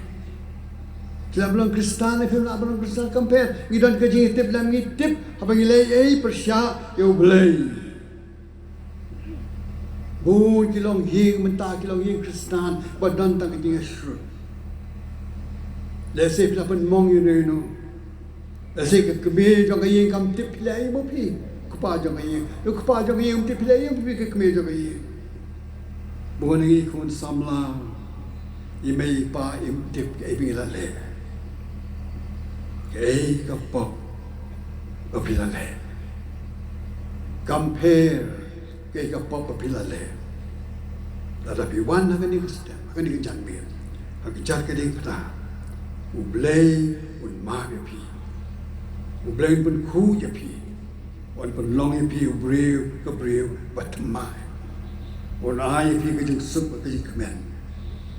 Phi lah ban long Khristan ne phim lah ban long Khristan, kam pher. Ngi don ka jingïatiplem, ngi tip haba ngi leh ei pyrshah ïa U Blei. Bun ki longïing mynta, ki longïing Khristan ba don tang ka jingïashrut. Lehse phi la pynmong ïa uno uno. Lehse ka kmie jong ka ïing kam tip phi leh ïa u phi, u kpa jong ka ïing. U kpa jong ka ïing um tip phi leh ïa u phi, ka kmie jong ka ïing. Bun na ngi khun samla, i mei i pa im tip kaei ba ngi la leh, kaei ka pop ba phi la leh. Kam pher kaei ka pop ba phi la leh. Lada phi wan ha kane ka step, ha kane ka janmiet, ha ka kjat ka diengphna, U Blei un map ïa phi. U Blei un pynkhuid ïa phi. Un pynlong ïa phi u briew, ka briew ba thymmai. Un ai ïa phi ka jingsuk bad ka jingkmen.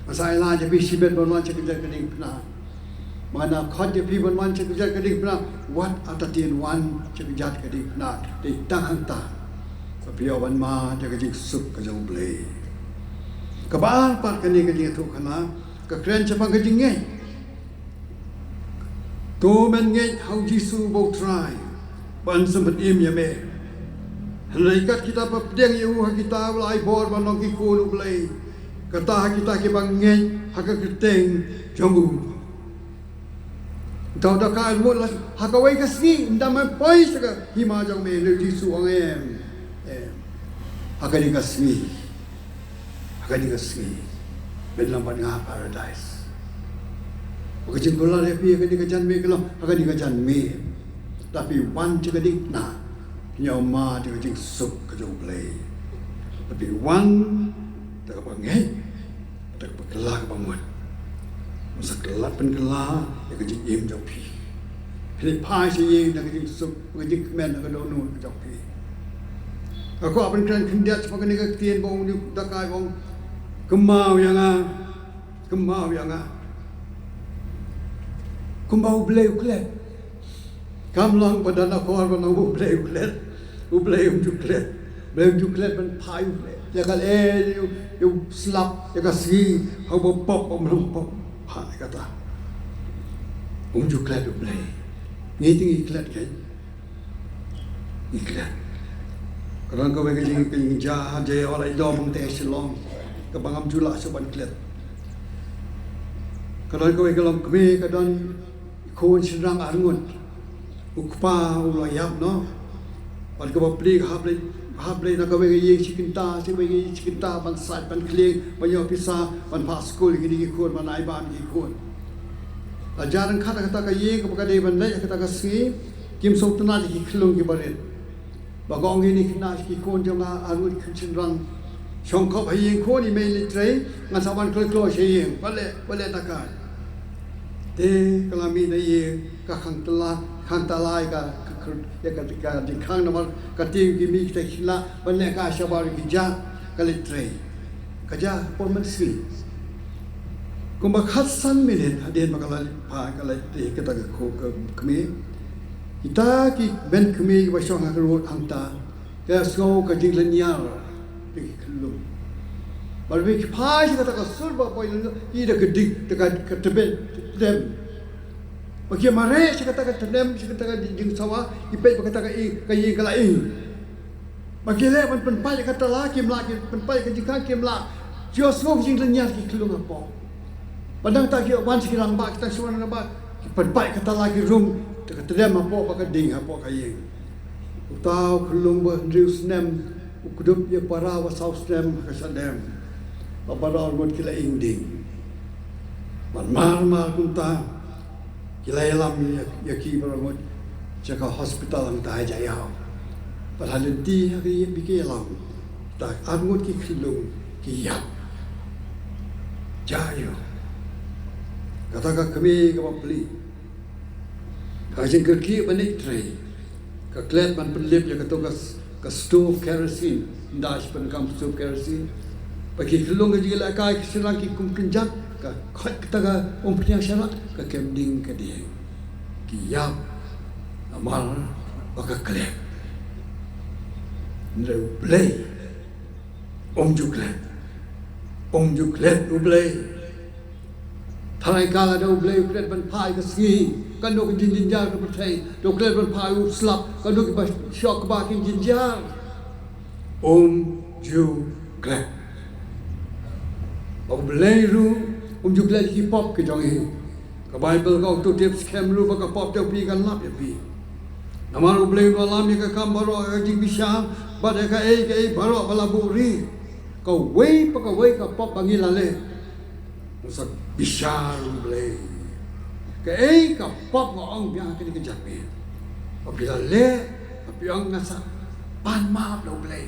Nga sa ai lad ïa phi shibit ban wan sha ka kjat ka diengphna. Ba nga khot ïa phi ban wan sha ka kjat ka diengphna, wat artatien wan sha ka kjat ka diengphna. Dei tang hangta ba phi ïoh ban mad ïa ka jingsuk ka jong U Blei. Kaba ar pat kane ka jingïathuhkhana ka kren shaphang ka jingngeit. To men ngeit ha U Jisu ba U Trai, ban sa pynim ïa me. Hynrei kat kita ba pdiang ïa u, ha kita u la ai bor ban long ki khun U Blei. Kata ha kita kiba ngeit ha ka kyrteng jong u. Uta u dakaid u mut la, ha kawei ka sngi, ynda me poi sha ka hima jong me, lei U Jisu u ong em. Em. Ha kane ka sngi, ha kane ka sngi men long bad nga ha Paradise. Ba ka jingkular ïa phi ha kane ka janmiet ka long ha kane ka janmiet. Lada phi wan sha ka diengphna, phin ïoh mad ïa ka jingsuk ka jong U Blei. Lada phi wan da kaba ngeit, da kaba kylla kaba mut, un sa kylla, pynkylla ïa ka jingim jong phi. Phin ïa phai sha ïing da ka jingsuk, ka jingkmen, da ka dohnud ka jong phi. Nga kwah ban kren khyndiat shaphang kane ka ktien ba u ong u dakaid, u ong, kynmaw ïa nga, kynmaw ïa nga. Kumba U Blei u klet. Kam long ba don akor ba ong U Blei u klet. U Blei um ju klet. U Blei um ju klet ban phah ïa ka leh, ïa u slap, ïa ka sngi, ha uba pop, um long pop. Phah ïa kata. Um ju klet U Blei. Ngi te ngi klet kein. Ngi klet. Ka don kawei ka jing, ka jingjia, jia ïa u la i dom hangtei Shillong. Kaba ngam ju lah shuh ban klet. Ka don kawei ka longkmie, ka don i khun shynrang arngut. U kpa u la ïap noh. Bad kaba plie ka hap leit, hap leit na kawei ka ïing shi kynta, shi kawei ka ïing shi kynta ban sait ban khlieng, ban ïoh pisa, ban phah skul ïa kine ki khun, ban ai bam ïa ki khun. La jar ryngkat ha kata ka ïing kaba ka dei ban leit ha kata ka sngi, kim sngewtynnat ïa ki khyllung kiba rit. Ba ka ong ïa kine ki khynnah ki khun jong nga arngut khun shynrang. Shong khop ha ïing khun, i mei leit trei, ngan sa wan kloi kloi sha ïing. Wat leh, wat leh daka. Te ka la mih na ïing, ka khang tala, khang tala ïa ka, ka, ka, ïa ka, ka jingkhang namar ka tieng ki mei kita ki khynnah ban lehkai shabar ïa ki ja, ka leit trei. Ka ja por mynsngi. Kumba khatsan minit hadien ba ka la leit phah, ka leit trei, kata ka kmie. Kita ki hynmen kmie kiba shong ha ka rud hangta, ki sngew ka jinglynñiar, ki khyllung. Bad ki phai sha kata ka sur ba poi lynñiar, ki da ka dik, da ka, ka tbem, tbem. Ba ki mareh sha kata ka tbem, sha kata ka jingsawa, ki peit ba kata ka ïing, ka ïing ka la ing. Ba ki leh ban pynpait ka tala, kim lah, ki pynpait ka jingkhang, kim lah. Ki sngew ka jinglynñiar, ki khyllung hapoh. Ba dang ta ki wan sha ki rangbah, ki tang sha wan rangbah, ki pynpait ka tala, ki rung, te ka tdem hapoh ba ka ding, hapoh ka ïing. Uta u khyllung ba hynriew snem, u kdup ïa para ba saw snem ha ka shadem. Ba baroh arngut ki la ing ding. Ban mar mar kumta, ki la ïalam ïa, ïa ki baroh arngut sha ka hospital hangta ha Jaïaw. Bad ha lynti ha ki, ki ïalam, ta arngut ki khyllung ki ïap. Jaïaw. Kata ka kmie kaba plie. Ka jingkyrkieh ban ïatrei. Ka klet ban pynlip ïa kato ka s-, ka stove kerosene. Ynda shi pyndonkam stove kerosene. Ba ki khyllung ka jingïalehkai ki shynrang ki kum kynjat. Ka khoit kata ka umphniang sharak. Ka kem ding ka dieng. Ki ïap. Namar ba ka klet. Hynrei U Blei um ju klet. Um ju klet U Blei. Tharai ka la da U Blei u klet ban phah ïa ka sngi, kano ka jingjynjar ka pyrthei, da u klet ban phah ïa u slap, kano kiba shoh kaba ki jingjynjar. Um ju klet. Ba U Blei ruh um ju klet ïa ki pop ki jong ngi. Ka Baibl ka ong, to tip skhem ruh ba ka pop jong phi kan lap ïa phi. Namar U Blei u la lam ïa ka kam baroh ha ka jingbishar, bad ïa kaei kaei baroh ba la buhrieh. Kawei pa kawei ka pop ba ngi la leh, ngi sa bishar U Blei. Kaei ka pop nga ong biang ha kane ka jingpyrkhat. Ba phi la leh, ba phi ong nga sa pan map na U Blei.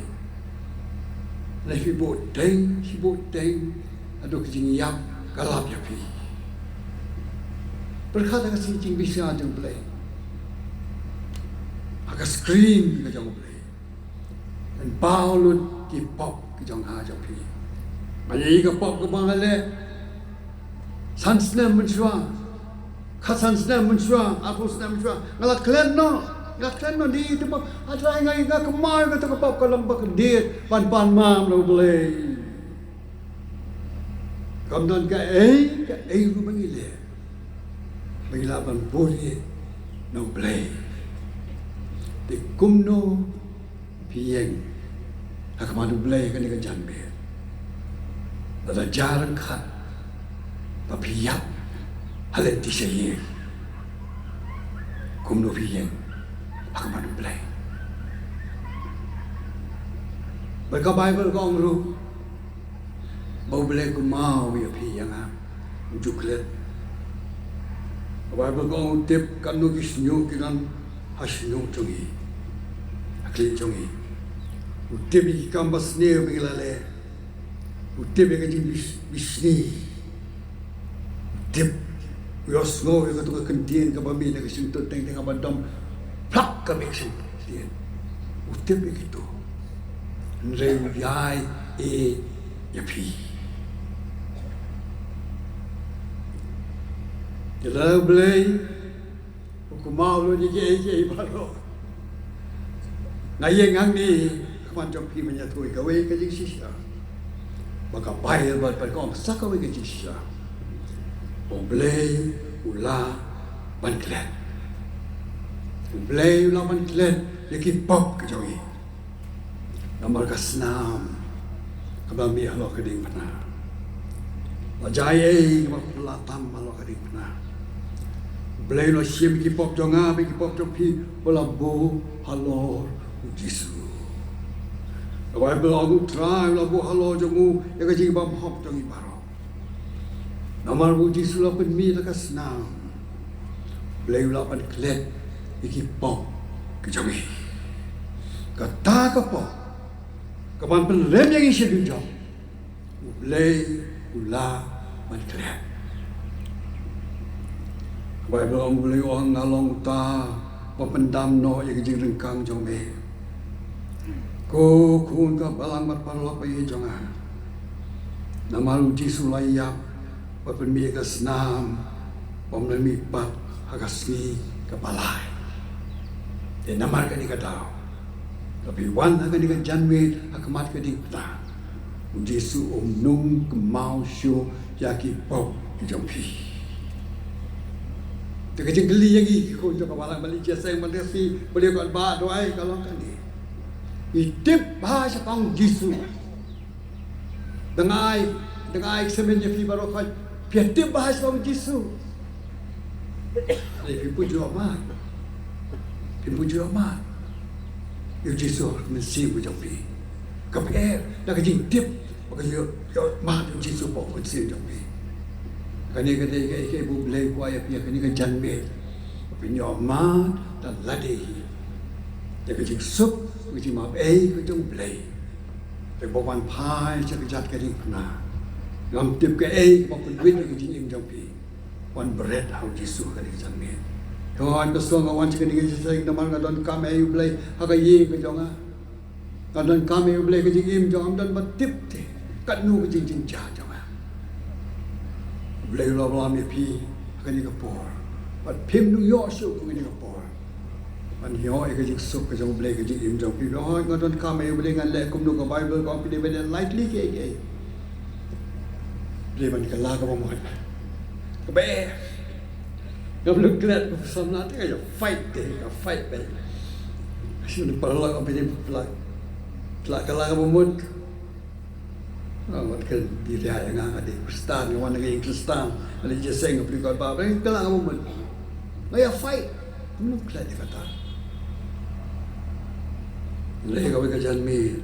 Lei phi buh teng, phi buh teng, haduh ka jingïap ka lap ïa phi. Pyrkhat ha ka sngi jingbishar jong U Blei. Ha ka screen ka jong U Blei. Kan paw lut ki pop ki jong nga jong phi. Nga ïohi ka pop kaba nga leh san snem mynshuwa. Khatsan snem mynshuwa, arphew snem mynshuwa. Nga la klet noh, nga la klet noh, dei te ba, ah Trai, nga, nga kynmaw ïa kata ka pop ka long ba ka diet, ban pan map na U Blei. Kam don kaei kaei ruh ba ngi leh ba ngi lah ban buhrieh na U Blei. Te kumno phi ïeng ha khmat U Blei ha kane ka janmiet? Lada jar ryngkat ba phi ïap ha lynti sha ïing, kumno phi ïeng ha khmat U Blei? Bad ka Baibl ka ong ruh ba U Blei u kynmaw ïa phi ïa nga, um ju klet. Ka Baibl ka ong u tip katno ki shñiuh ki don ha shñiuh jong ngi, ha khlieh jong ngi. U tip ïa ki kam basniew ba ngi la leh. U tip ïa ka jingbishni. U tip, u ïohsngew ïa kato ka kyntien kaba mih na ka shyntur teng teng, kaba dom phlak ka mih ka shyntur teng. U tip ïa kito. Hynrei u ïai ïeit ïa phi. Ïa la U Blei u kynmaw lut ïa kiei kiei baroh. Nga ïeng hangne ha khmat jong phi ban ïathuh ïa kawei ka jingshisha ba ka Baibl pat ka ong sa kawei ka jingshisha. U Blei u lah ban klet. U Blei u lah ban klet ïa ki pop ki jong ngi. Namar ka snam kaba mih halor ka diengphna. La jia ei kaba la tam halor ka diengphna. U Blei u la shim ki pop jong nga bad ki pop jong phi, u la buh halor u Jisu. Ka Baibl ong u Trai u la buh halor jong u ïa ka jingbymhok jong ngi baroh. Namar u Jisu u la pynmih da ka snam, u Blei u lah ban klet ïa ki pop ki jong ngi. Kata ka pop kaban pynrem ïa ngi sha dujok, u Blei u lah ban klet. Ka Baibl ong, u Blei u ong, nga long uta uba pyndam noh ïa ka jingryngkang jong me, ko khun ka balang bad paralok ba ïeit jong nga. Namar u Jisu u la ïap bad pynmih ïa ka snam ba ym la mihpat ha ka sngi kaba lai. Te namar kane ka daw, haba phi wan ha kane ka janmiet ha khmat ka diengphna, u Jisu um nang kynmaw shuh ïa ki pop ki jong phi. Te ka jingkylli ïa ngi ki khun jong ka balang, ba leit jingïaseng, ba leit sngewbha, ba leit kot ba, duwai, ka long kane: ngi tip bha shaphang u Jisu? Dang ai, dang ai ksemen ïa phi baroh, phi tip bha shaphang u Jisu? Lei, phi pynjot mad. Phi pynjot mad. Ïa u Jisu ha ka mynsiem ka jong phi. Ka pher na ka jingtip ba ka jingïoh mad ïa u Jisu ha ka mynsiem jong phi. Kane ka dei kaei kaei ba u Blei u kwah ïa phi ha kane ka janmiet. Ba phin ïoh mad da lade hi ïa ka jingsuk, ka jingmap ei ka jong u Blei. Te ba wan phai sha ka jait ka diengphna, ngam tip kaei kaba pynwit ïa ka jingim jong phi. Wan bret ha u Jisu ha kane ka janmiet. Hooid, nga sngew nga wan sha kane ka jingïaseng namar nga donkam ïa u Blei ha ka ïing ka jong nga. Nga donkam ïa u Blei ha ka jingim jong nga, ngam don ba tip te katno ka jingjynjar jong nga. U Blei u la wallam ïa phi ha kane ka por, bad phim nang ïoh shuh ha kane ka por ban ïoh ïa ka jingsuk ka jong u Blei ha ka jingim jong phi. Hooid, nga donkam ïa u Blei, ngan leh kumno, ka Baibl ka ong phi dei ban leh lightly kiei kiei. Dei ban kylla kaba mut. Kaba eh. Ngam leh klet ba samla te, ka ïa fight te, ka fight te. Shu ni paralok ong phi dei pla, pla kylla kaba mut. Ah, wat ka dei ria ïa nga, nga dei Khristan, nga wan na ka ïing Khristan, nga dei jingïaseng, nga plie kot ba, ba kylla kaba mut. Nga ïa fight. Ngam leh klet ïa kata. Lei, kawei ka janmiet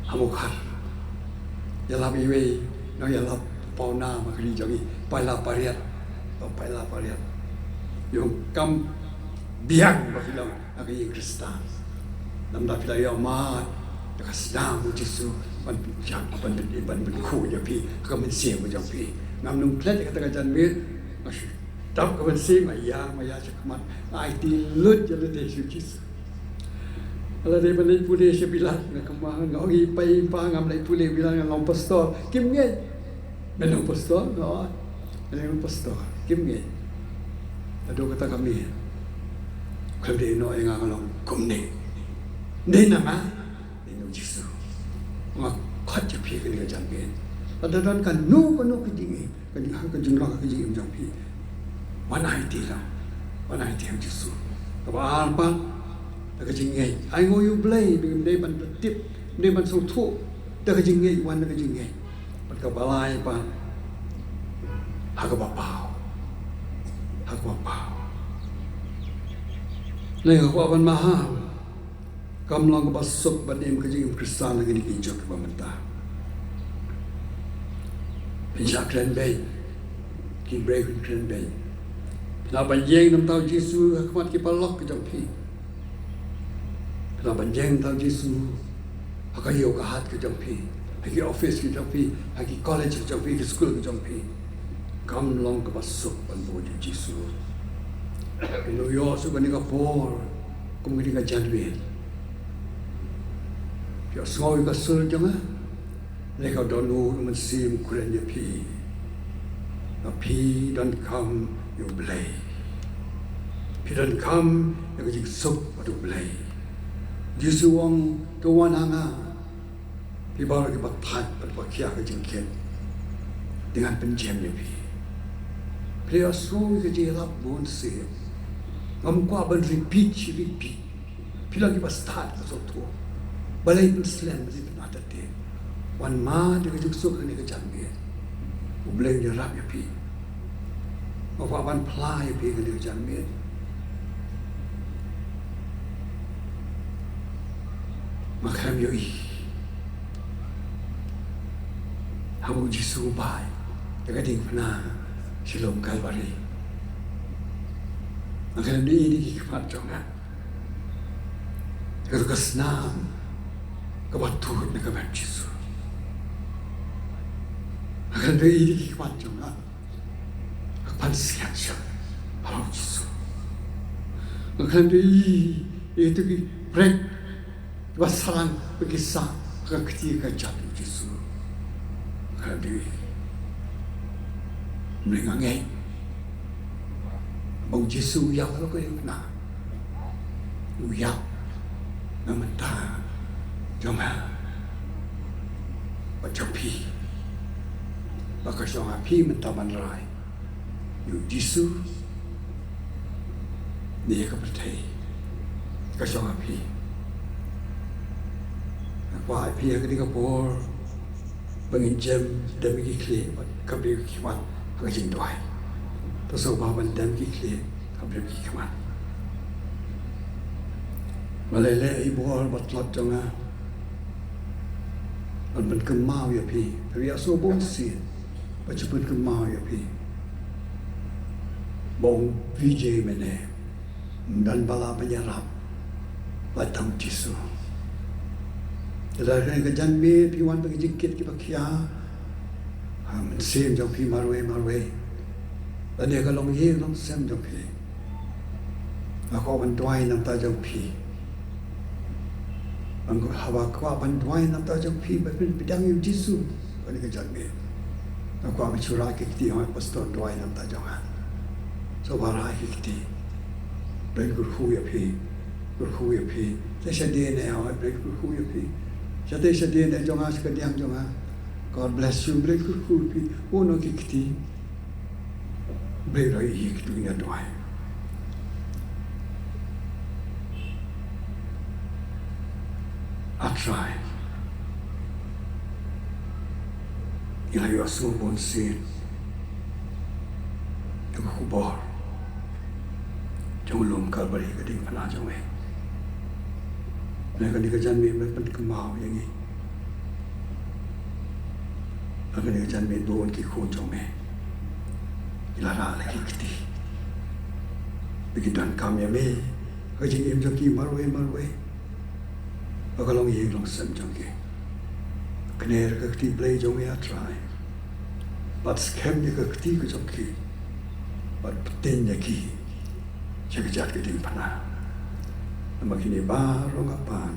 ha Mukhar, ïalap iwei, nongïalap pawnam ha kali jong ngi, paila pariat. Paila pariat. Ïoh kam biang ba phi long ha ka ïing Khristan. Namar phi la ïoh mad da ka snam u Jisu ban pynjah, ban pyn, ban pynkhuid ïa phi ha ka mynsiem ka jong phi. Ngam nang klet ïa kata ka janmiet. Nga shu dap ka mynsiem, ma ïa, ma ïa sha khmat, nga aiti lut ïa lade sha u Jisu. Nga la dei ban leit pule sha Bilat, nga kynmaw, nga ong ïa i pa, i pa, ngam leit pule Bilat, ngan long pastor. Kim ngeit. Men long pastor? Nga ong, men long pastor. Kim ngeit. Naduh kata ka miet, khlem dei noh ïa nga, nga long kumne. Dei na nga, dei na u Jisu. Nga khot ïa phi kane ka janmiet. Lada don kano kano ka jingim, ka jing, ka jinglong, ka jingim jong phi, wan aiti lang. Wan aiti ha u Jisu. Kaba ar pat, da ka jingngeit. Ainguh ïa u Blei ba ngim dei ban tip, ngim dei ban sngewthuh da ka jingngeit, wan da ka jingngeit. Bad kaba lai pat, ha kaba paw. Ha kaba paw. Lei, nga kwah ban maham, kam long kaba suk ban im ka jingim Khristan ha kine ki juk kiba mynta. Phin shah kren beiñ. Ki briew kin kren beiñ. Phin lah ban ïeng na bynta u Jisu ha khmat ki paralok ki jong phi. Phin lah ban ïeng na bynta u Jisu ha ka ïew ka hat ka jong phi, ha ki office ki jong phi, ha ki college ki jong phi, ki skul ki jong phi. Kam long kaba suk ban bud ïa u Jisu. Phin ïoh shuh kane ka por kum kane ka janmiet. Phi ïohsngew ïa ka sur jong nga. Lei, ka dohnud u Mynsiem kren ïa phi. Ba phi donkam ïa U Blei. Phi donkam ïa ka jingsuk bad U Blei. Jisu u ong, to wan ha nga, phi baroh kiba thait bad ba khia ka jingkit, te ngan pynjem ïa phi. Phi la ïohsngew ïa ka jingïalap bun sien. Ngam kwah ban repeat shi repeat. Phi long kiba stad ka sngewthuh. Balei pynslem, balei pynatati? Wan mad ïa ka jingsuk ha kane ka janmiet. U Blei un ïarap ïa phi. Nga kwah ban phla ïa phi ha kane ka janmiet. Nga khlem ïohi haba u Jisu u bai ïa ka diengphna sha lum Kalbari. Nga khlem da ïohi da ki khmat jong nga. Ka dei ka snam kaba tuid na ka met Jisu. Nga khlem da ïohi da ki khmat jong nga. Ka pan siat sha halor Jisu. Nga khlem da ïohi ïa kito ki prek kiba sarang ba ki sah ha ka kti ka jait u Jisu. Nga khlem da ïohi. Hynrei nga ngeit ba u Jisu u ïap halor ka diengphna. U ïap na ka bynta jong nga bad jong phi. Bad ka shong ha phi mynta ban rai ïa u Jisu ne ïa ka pyrthei. Ka shong ha phi. Nga kwah ïa phi ha kane ka por ba ngin jem, dem ïa ki khlieh bad kham briew ki khmat ha ka jingduwai. To sngewbha ban dem ïa ki khlieh, kham briew ki khmat. Nga la leh ïa i bor ba tlot jong nga ban pynkynmaw ïa phi. Phi ïa sngewbha bun sien ban shu pynkynmaw ïa phi ba ong, Vijay mynne ym don ba lah ban ïarap lait tang u Jisu. Te lada kane ka janmiet phi wan bad ki jingkit kiba khia ha mynsiem jong phi marwei marwei, lane ka longïing longsem jong phi, nga kwah ban duwai na ka bynta jong phi. Nga kwah ban duwai na ka bynta jong phi ba phin pdiang ïa u Jisu ha kane ka janmiet. Nga kwah ban shu rah ki kti, hooid pastor, duwai na ka bynta jong nga. Sngewbha rah ki kti. Blei kyrkhu ïa phi. Kyrkhu ïa phi. Te shadien eh, hooid, Blei kyrkhu ïa phi. Shate shadien eh jong nga, shakadiang jong nga. God bless you. Blei kyrkhu ïa phi. Uno ki kti. Blei roi ïa ki, to ngin ïa duwai. Ah Trai, ngi la ïohsngew bun sien ïa ka khubor jong u lum Kalbari, ka diengphna jong me. Hynrei kane ka janmiet me pynkynmaw ïa ngi. Ha kane ka janmiet bun ki khun jong me ki la rah la ki kti ba kin donkam ïa me ha ka jingim jong ki marwei marwei, ha ka longïing longsem jong ki. Kner ïa ka kti Blei jong me, ah Trai, bad skhem ïa ka kti ka jong ki, bad pynbeit ïa ki sha ka jait ka diengphna. Namar kine baroh nga pan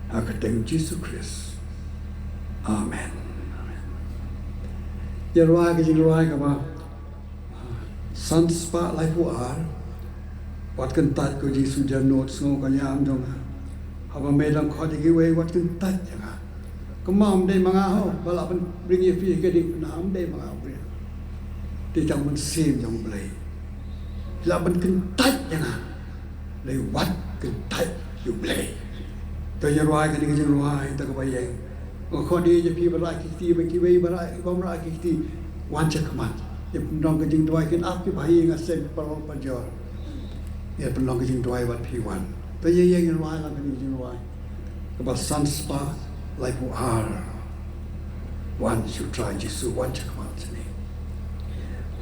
ha ka kyrteng Jisu Khrist. Amen. Ïa rwai ka jingrwai kaba san spah laiphew ar. Wat kyntait ko Jisu, jemnud sngew ka niam jong nga. Haba me dang khot ïa kiwei, wat kyntait ïa nga. Kumba ym dei ma nga ho ba lah ban bring ïa phi ha ka diengphna, ym dei ma nga ho. Te tang mynsiem jong Blei. Lah ban kyntait ïa nga. Lei wat kyntait ïa u Blei. To ïa rwai kane ka jingrwai, to kaba ïeng. Nga khot ïa phi ba rah ki kti, ba kiwei ba rah, bym rah ki kti, wan sha khmat. Ïa pynlong ka jingduwai, kin ap ki bahaïing hasem, paralok parajor. Ïa pynlong ka jingduwai bad phi, wan. To ïa ïeng, ïa rwai lang kane ka jingrwai kaba san spah laiphew ar. Wan sha u Trai Jisu, wan sha khmat sha ngi.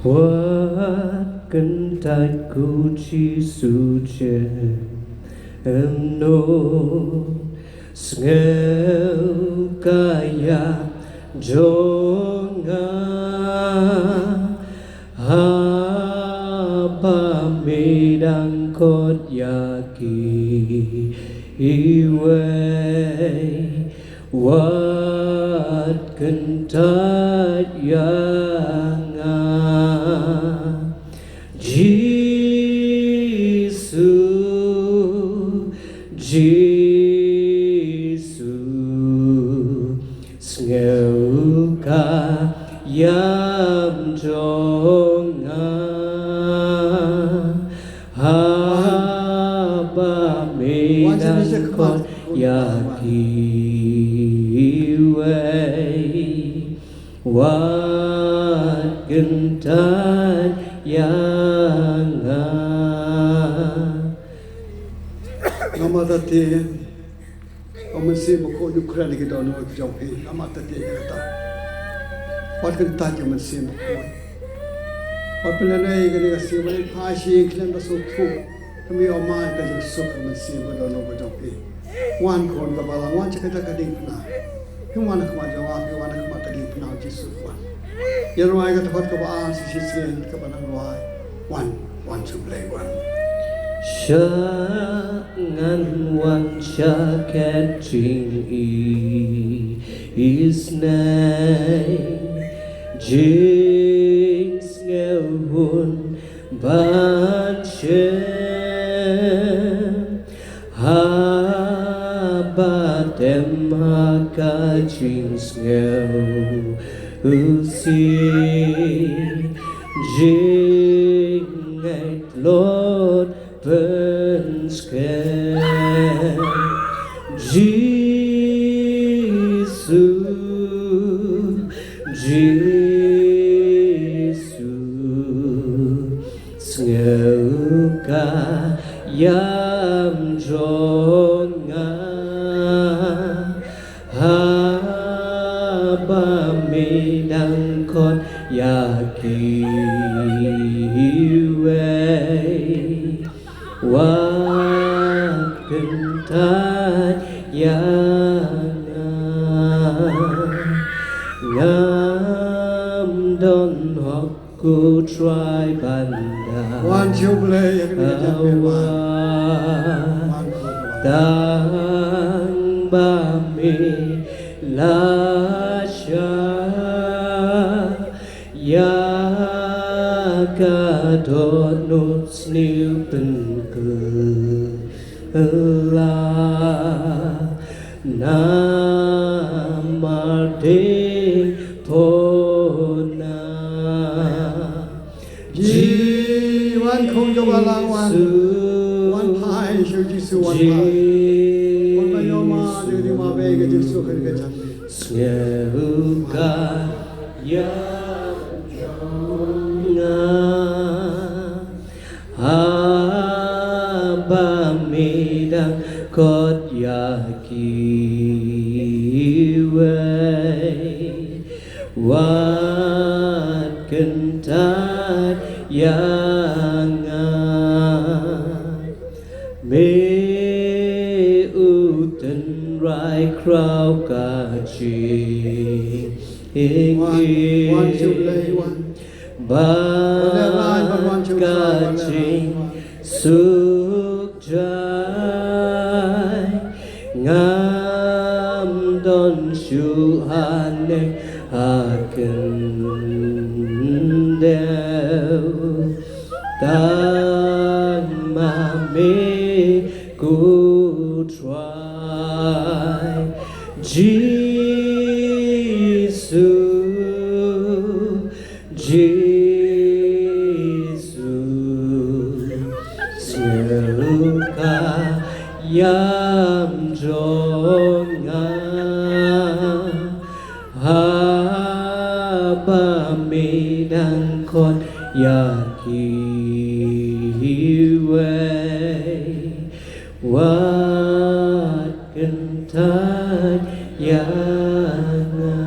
Wat kyntait ko Jisu, jemnud sngew ka niam jong nga. Haba me dang khot ïa kiwei, wat kyntait ïa nga. Wat kyntait ïa nga. Nga mata te, ïa u Mynsiem Bakhuid u kren ïa ki dohnud jong phi. Nga mata te ïa kata. Wat kyntait ïa u Mynsiem Bakhuid. Wat pynlehnoh ïa kane ka sien, wat phai sha ïing khlem da sngewthuh. Khlem ïoh mai ka jingsuk ka mynsiem ka dohnud ka jong phi. Wan khun ka balang, wan sha kata ka diengphna. Phim wan ha khmat jong nga, phi wan ha khmat ka diengphna u Jisu, wan. Ïa rwai ka dkhot kaba ar sa shisien kaba nang rwai. Wan, wan sha U Blei, wan. Sha ngan wan sha ka jingï- isnei, jingsngewhun ban shem. Haba tem ha ka jingsngew u si, jingngeit lut pynskhem. Jisu, Jisu, sngewkha ïam jong nga. Haba me dang khot ïa kiwei, wat kyntait ïa nga. Ngam don hok, ko Trai, ban da. Wan sha U Blei ïa kane ka jingpynbna. Wan, wan, wan. Tang ba me la shah ïa ka dohnud sniew pynkylla. Namar dei pona. Ji, wan khun ka balang, wan. Jisu. Wan phai sha U Jisu, wan phai. Wan phai ïa ma, Jisu. Ïa ma, ba ka Jisu ka ka jan. Sngewkha ïa nga. Haba me dang khot ïa kiwei, wat kyntait ïa nga. Me u tynrai khraw ka jingim. Wan, wan sha U Blei, wan. Bad ka jingsuk jai, ngam don shuh hangne ha khyndew. Tang ma me ko Trai Jisu. Jisu, sngewkha ïam jong nga, haba me dang khot ïa kiwei, wat kyntait ïa nga.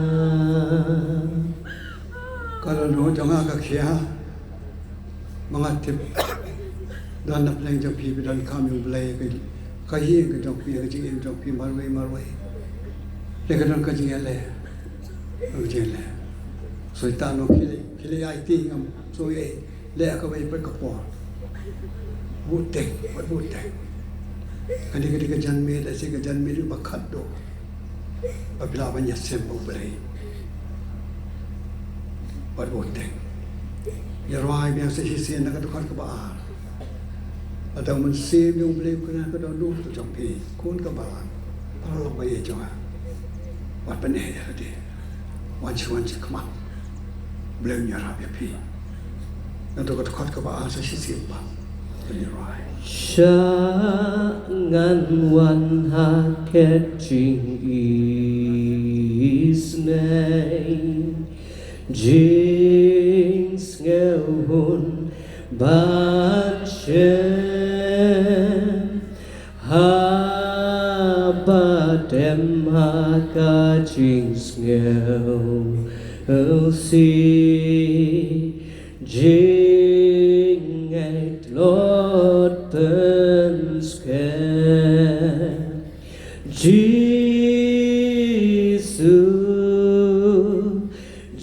Ka dohnud jong nga ka khia, ma nga tip don na pdeng jong phi, phi donkam ïa U Blei, ka, ka ïing ka jong phi, ka jingim jong phi marwei marwei. Te ka don ka jingïaleh, ka jingïaleh. Soitan u khie, khie ïa iti ngam sngewthuh. Leh kawei pat ka por. Bteng, wat bteng. Kane ka dei ka janmiet, lehse ka janmiet ba khatduh ba phi lah ban ïashem bad U Blei. Wat bteng. Ïa rwai biang sa shisien na ka dkhot kaba ar. Lada U Mynsiem jong U Blei u kren ha ka dohnud jong phi, khun ka balang, paralok ba ïeit jong nga, wat pyneh ïa lade. Wan sha, wan shakhmat. Blei un ïarap ïa phi. Naduh ka dkhot kaba ar sa shisien pat. Pynrwai. Sha ngan wan ha ka jingisnei, Jingsngewhun ban shem, haba dem ha ka jingsngewsih, jingngeit tlot pynskhem. Jisu,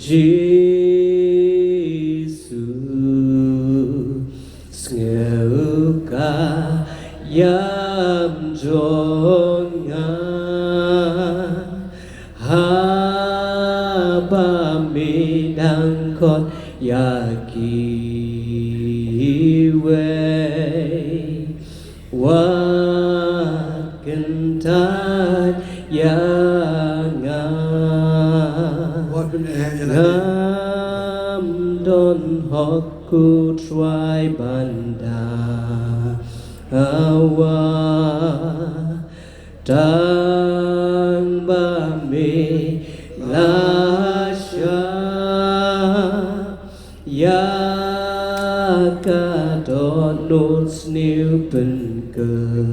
Jisu, sngewkha ïam jong nga, haba me dang khot ïa kiwei. Wat kyntait ïa nga. Wat kyntait ïa nga. Ngam don hok, ko Trai, ban dawa, tang ba me la shah ïa ka dohnud sniew pynkylla.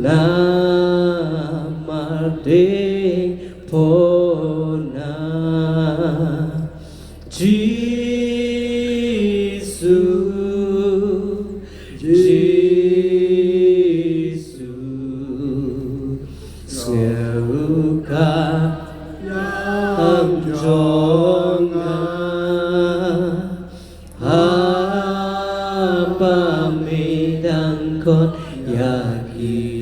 Namar dei pona, Jisu, Jisu, sngewkha ïam jong nga, haba me dang khot ïa kiwei.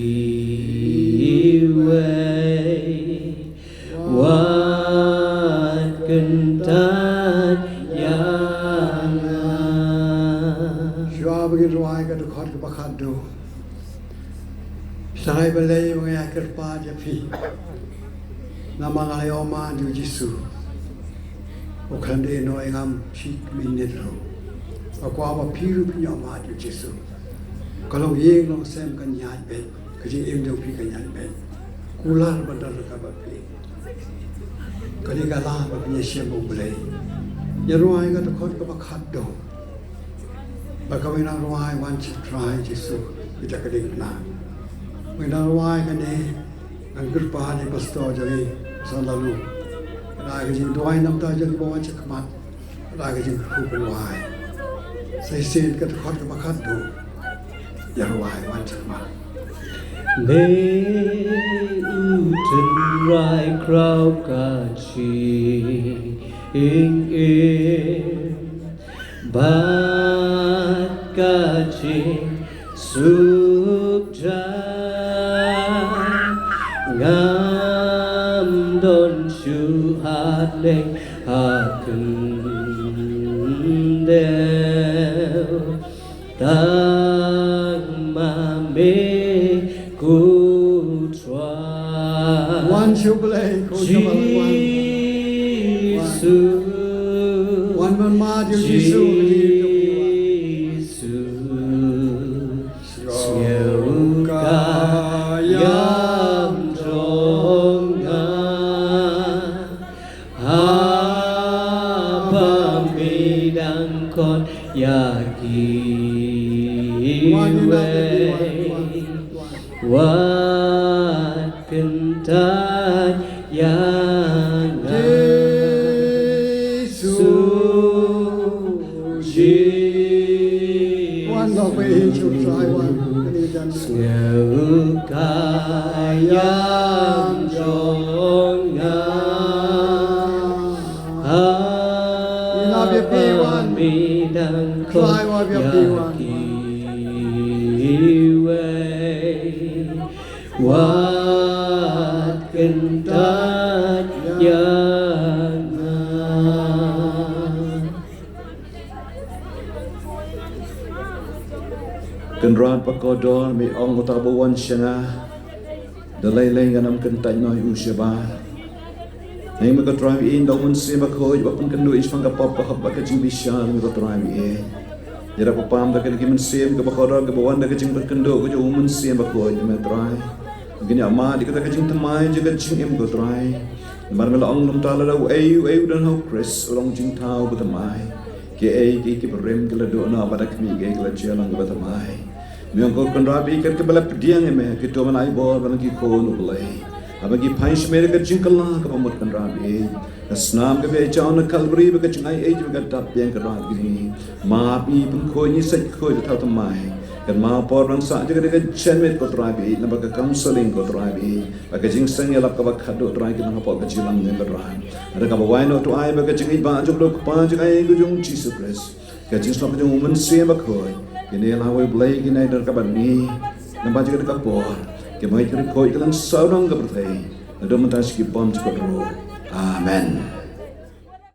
Wat kyntait ïa nga. Shuwa ba ngin rwai ka dkhot kaba khatduh, Trai Blei, ba nga ïakyrpad ïa phi. Namar nga la ïohmad ïa u Jisu, u khlem da ïehnoh ïa nga shi minit ruh. Nga kwah ba phi ruh phin ïohmad ïa u Jisu. Ka longïing longsem kan ïaid beit. Ka jingim jong phi kan ïaid beit. Kular ban don ryngkat bad phi. Kane ka lad ba phin ïashem bad U Blei. Ngi rwai ka dkhot kaba khatduh. Bad kaba ngi nang rwai, Wan sha Trai Jisu, phi da ka diengphna. Ba ngi nang rwai kane, ngan kyrpad ïa i pastor jong ngi, Pastor Laloo, da ka jingduwai na ka bynta jong kiba wan sha khmat, da ka jingkyrkhu pynrwai. Sa shisien ka dkhot kaba khatduh. Ïa rwai, Wan sha khmat. Me u Tynrai khraw ka jingim bad ka jingsuk jan, ngam don shuh ha kyndew ha kyndew. Tang ma me ko Trai. Wan sha U Blei, ko Jisu. Wan ban mad ïa u Jisu. Jisu. Sngewkha ïam jong nga. Haba me dang khot ïa kiwei, wat kyntait ïa nga. Jisu. Jisu. Wan, lok ba ïeit sha u Trai, wan. Kane ka jan. Sngewkha ïam jong nga. Ngi lap ïa phi, wan. Trai, wan, ïa phi, wan. Kiwei, wat kyntait ïa nga. Kynrad ba kordor, me ong uta uba wan sha nga, da lei lei ngan ym kyntait noh ïa u shabar. Ngi, me ko Trai, me ïeit da u Mynsiem Bakhuid ba pynkynduh ïa shaphang ka pop, ka hok bad ka jingbishar, me ko Trai, me ïeit. Ïarap pam da kane ka mynsiem kaba kordor kaba wan da ka jingpynkynduh ka jong u Mynsiem Bakhuid, me Trai. Ngin ïa mad ïa kata ka jingthymmai jong ka jingim, ko Trai. Namar me la ong, lymda lada uei uei u don ha u Khrist u long jingthaw bathymmai. Kiei kiei kiba rim ki la duh noh bad da khmih, kiei ki la jia lang kiba thymmai. Me ong, ko Kynrad baieit, kat kiba la pdiang ïa me, kito men ai bor ban long ki khun u Blei. Haba ki phai sha me da ka jingkylla kaba mut, Kynrad baieit, ka snam kaba ïajaw na Kalbari bad ka jingaiei jong me ka dap biang, Kynrad, ha kine. Map ïa ngi, pynkhuid ïa ngi, sait khuid, thaw thymmai. Kan map por ban sah jong kane ka janmiet, ko Trai baieit, namar ka counselling, ko Trai baieit, bad ka jingseng ïalap kaba khatduh, Trai, ki nang hapoh ka jingïalang jong ka Trai. Lada kaba wai noh, to ai ba ka jingïeit ba jong u Kpa jong ngi, ko jong Jisu Khrist, ka jingsnoh ka jong U Mynsiem Bakhuid, kin ïa lawei Blei, kin ïa don ryngkat bad ngi. Namar jong kane ka por, ki bangeit ki riewkhuid ki la sawdong ka pyrthei, naduh mynta sha ki bymjukut ruh. Amen.